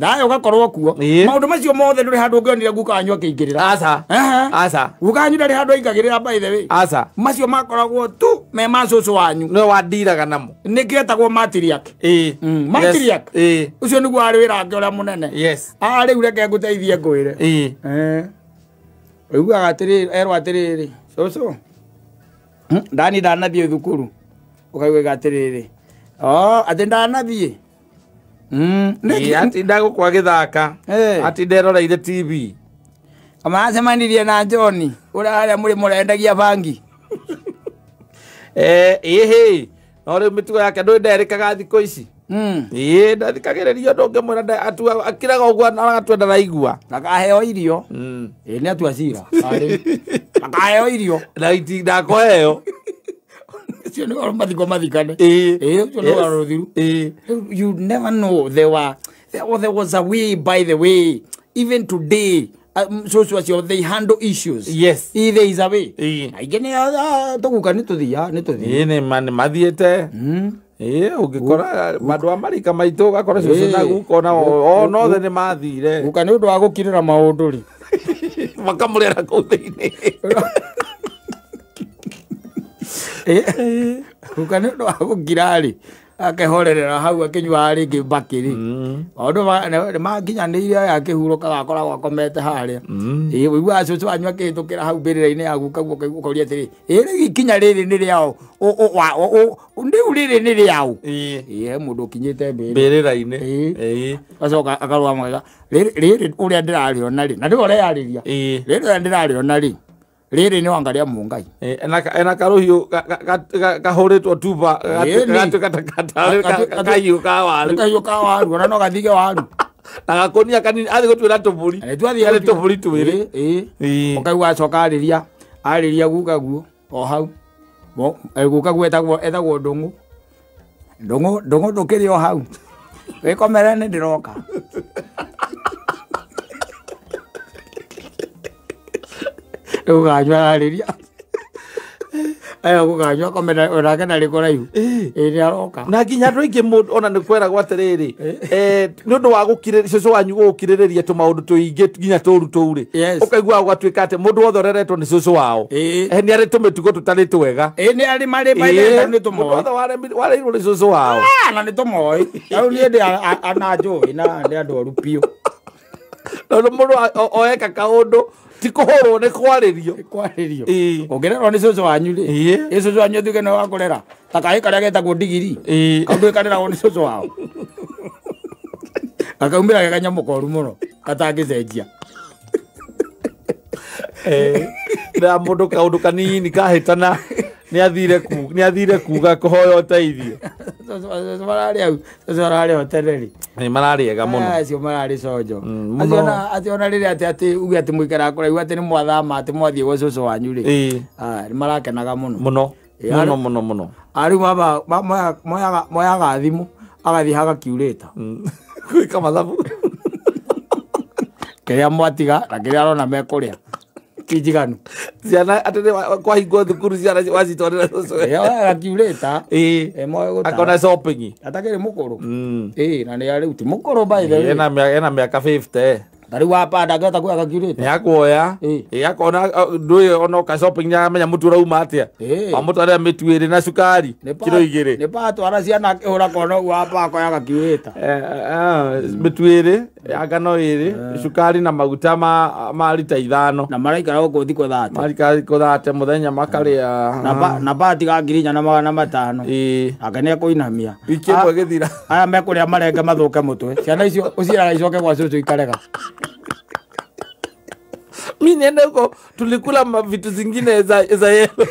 Thayũ ũgakorwo kuo. Maũndũ macio mothe ndũrĩ handũ ũngĩonire guka wanyu akĩingĩrĩra. Aca. Aca. Guka wanyu ndarĩ handũ aingagĩrĩra by the way. Aca. Macio makoragwo tu me ma cũcũ wanyu. Nĩwe wandiraga namo. Nĩkĩo etagwo matriarch. Ĩĩ. Matriarch. Ĩĩ. Ũcio nĩguo warĩ wĩra wake ũrĩa mũnene. Yes. Rĩu reke ngũteithie ngwĩre. Ĩĩ. Ũiguaga atĩrĩrĩ, erwo atĩrĩrĩ, cũcũ. Ndani ndanathiĩ thukuru. Ũkaiguaga atĩrĩrĩ. Atĩ ndanathiĩ. Ati ndagũkwa gĩthaka. Ati nderoreire TV. Amacemanirie na John ũrĩa harĩa mũrĩ mũrendagia bangi. Ĩhĩ. No rĩu mĩtugo yake ndũĩ nderĩkaga thikũ ici. Ĩĩ, ndathikagĩrĩria ũndũ ũngĩmwĩra atua akiraga ũguo agatua ndaraigua. Ndakaheo irio. Ĩĩ, nĩ atua cira. Ndakaheo irio. Na ndakũheo. Ũcio nĩ ũhoro mathiko mathikane. Ĩĩ, ũcio nĩ ũhoro rũthiru. You never know. There was a way, by the way. Even today, cũcũ acio they handle issues. Yes. There is a way. Aingĩ nĩ tũguka nĩ tũthiaga, nĩ tũthiaga. Ĩĩ, nĩ mathiĩte. Ĩĩ, ũngĩkora andũ a marika maitũ ũgakora cũcũ na guka ona othe nĩ mathire. Guka nĩ ũndũ wa gũkirĩra maũndũ rĩ. Makamũrera kũu thĩinĩ. Guka nĩ ũndũ wa gũkira rĩ. Akehorerera hau akinyua rĩngĩ mbakĩrĩ. Maũndũ makinyanĩire aya akĩhurũkaga akoragwo akomete harĩa. Ĩĩ ũiguaga cũcũ wanyu akĩhĩtũkĩra hau mbĩrĩra-inĩ ya guka guo ũkoria atĩrĩ, ĩ rĩu ikinya rĩrĩ nĩ rĩao? Rĩu rĩrĩ nĩ rĩao? Ĩĩ he mũndũ ũkinyĩte mbĩrĩra-inĩ. Ĩĩ. Acoka akarũgama akauga, rĩrĩ ũrĩa ndĩrarĩona rĩ, na nĩwe ũreyarĩria. Rĩrĩ ũrĩa ndĩrarĩona rĩ, rĩrĩ nĩ wanga rĩa Mũngai. Ena karũhiũ kahũrĩtwo tuba gatuĩka kahiũ ka waru. Kahiũ ka waru ona no gathige waru. Na gakonia kanini athiĩ gũtuĩra tũbũri. Nĩ tũbũri twĩrĩ. Ĩĩ. Ũkaigua acoka arĩria arĩria guka guo o hau. Guka guo etagwo Ndũng'ũ. Ndũng'ũ Ndũng'ũ ndũkĩrĩ o hau. Wĩkomere nĩ ndĩroka. Gũkanyua ararĩria. Aya gũkanyua komera onake ndarĩ kũraihu. Ĩĩ nĩ aroka. Na nginya andũ aingĩ mũndũ ona nĩ kweragwo atĩrĩrĩ, nĩ ũndũ wa gũkirĩrĩria cũcũ wanyu gũgũkirĩrĩria tũmaũndũ tũingĩ nginya tũru tũu rĩ, ũkaigua gũgatuĩka atĩ mũndũ wothe ũreretwo nĩ cũcũ wao nĩ arĩ tũmĩtugo tũtarĩ twega. Ĩĩ nĩ arĩ marĩ maithe nĩ tũmoĩ. Mũndũ wothe wareirwo nĩ cũcũ wao. Na nĩ tũmoĩ. Rĩu niĩ ndĩ ana njũĩ na nĩ andũ oru biũ. Tondũ mũndũ oeka kaũndũ ti kũhũrwo nĩ kwarĩrio. Kwarĩrio. Ũngĩrerwo nĩ cũcũ wanyu rĩ, ĩ cũcũ wanyu atuĩke nĩwe wakũrera ta kahĩĩ karĩa getagwo ndigiri. Kau kareragwo nĩ cũcũ wao. Gakaumĩra ge kanyamũ koru mũno gatangĩcenjia. Na mũndũ kaũndũ kanini kahĩtana nĩ athire kuga kũhoya ũteithio. Cũcũ mararĩ hau, cũcũ ararĩ o tene rĩ. Nĩ mararĩ ega mũno. Acio mararĩ conjo. Acio ona rĩrĩa atĩ uge atĩ mũikaraga kũraihu atĩ nĩ mwathama atĩ mwathiĩ gwa cũcũ wanyu rĩ. Nĩ marakenaga mũno. Mũno. Mũno mũno mũno. Rĩu baba moyaga thimũ agathiĩ hagakiurĩta. Gwĩka mathabu. Kĩrĩa mwatiga na kĩrĩa arona mekũrĩa. Ti njiganu. Ciana atĩ kwahingwo thukuru ciana wacitwarĩra cũcũ. Agakiurĩta. Akona shopping. Atakĩrĩ mũkũrũ. Ĩĩ na nĩ rĩu ti mũkũrũ by the way. Ena mĩaka 50. Ta rĩu wapa ndangĩhota kuoya gakiurĩta. Nĩ akuoya. Ĩĩ akona ndũĩ ona ũka shopping nĩ aramenya mũtu ũrauma atĩa. Wamũtwarĩra mĩtu ĩrĩ na cukari kiro 2. Nĩ patwara ciana akĩhũra kona ũguo wapa akoya gakiurĩta. Mĩtu ĩrĩ ya ngano ĩrĩ cukari na maguta ma rita 5. Na maraikara gũkũ thikũ 30. Maraikara thikũ 30 mũthenya makarĩa. Na batiga 4,500. Ake nĩ ekũinamia. Wiki ĩmwe ĩgĩthira. Aya mekũrĩa marenge mathũke mũtwe. Ciana icio ũciĩraga icoke gwa cũcũ ikarega. Mi niende huko tulikula vitu zingine za yellow.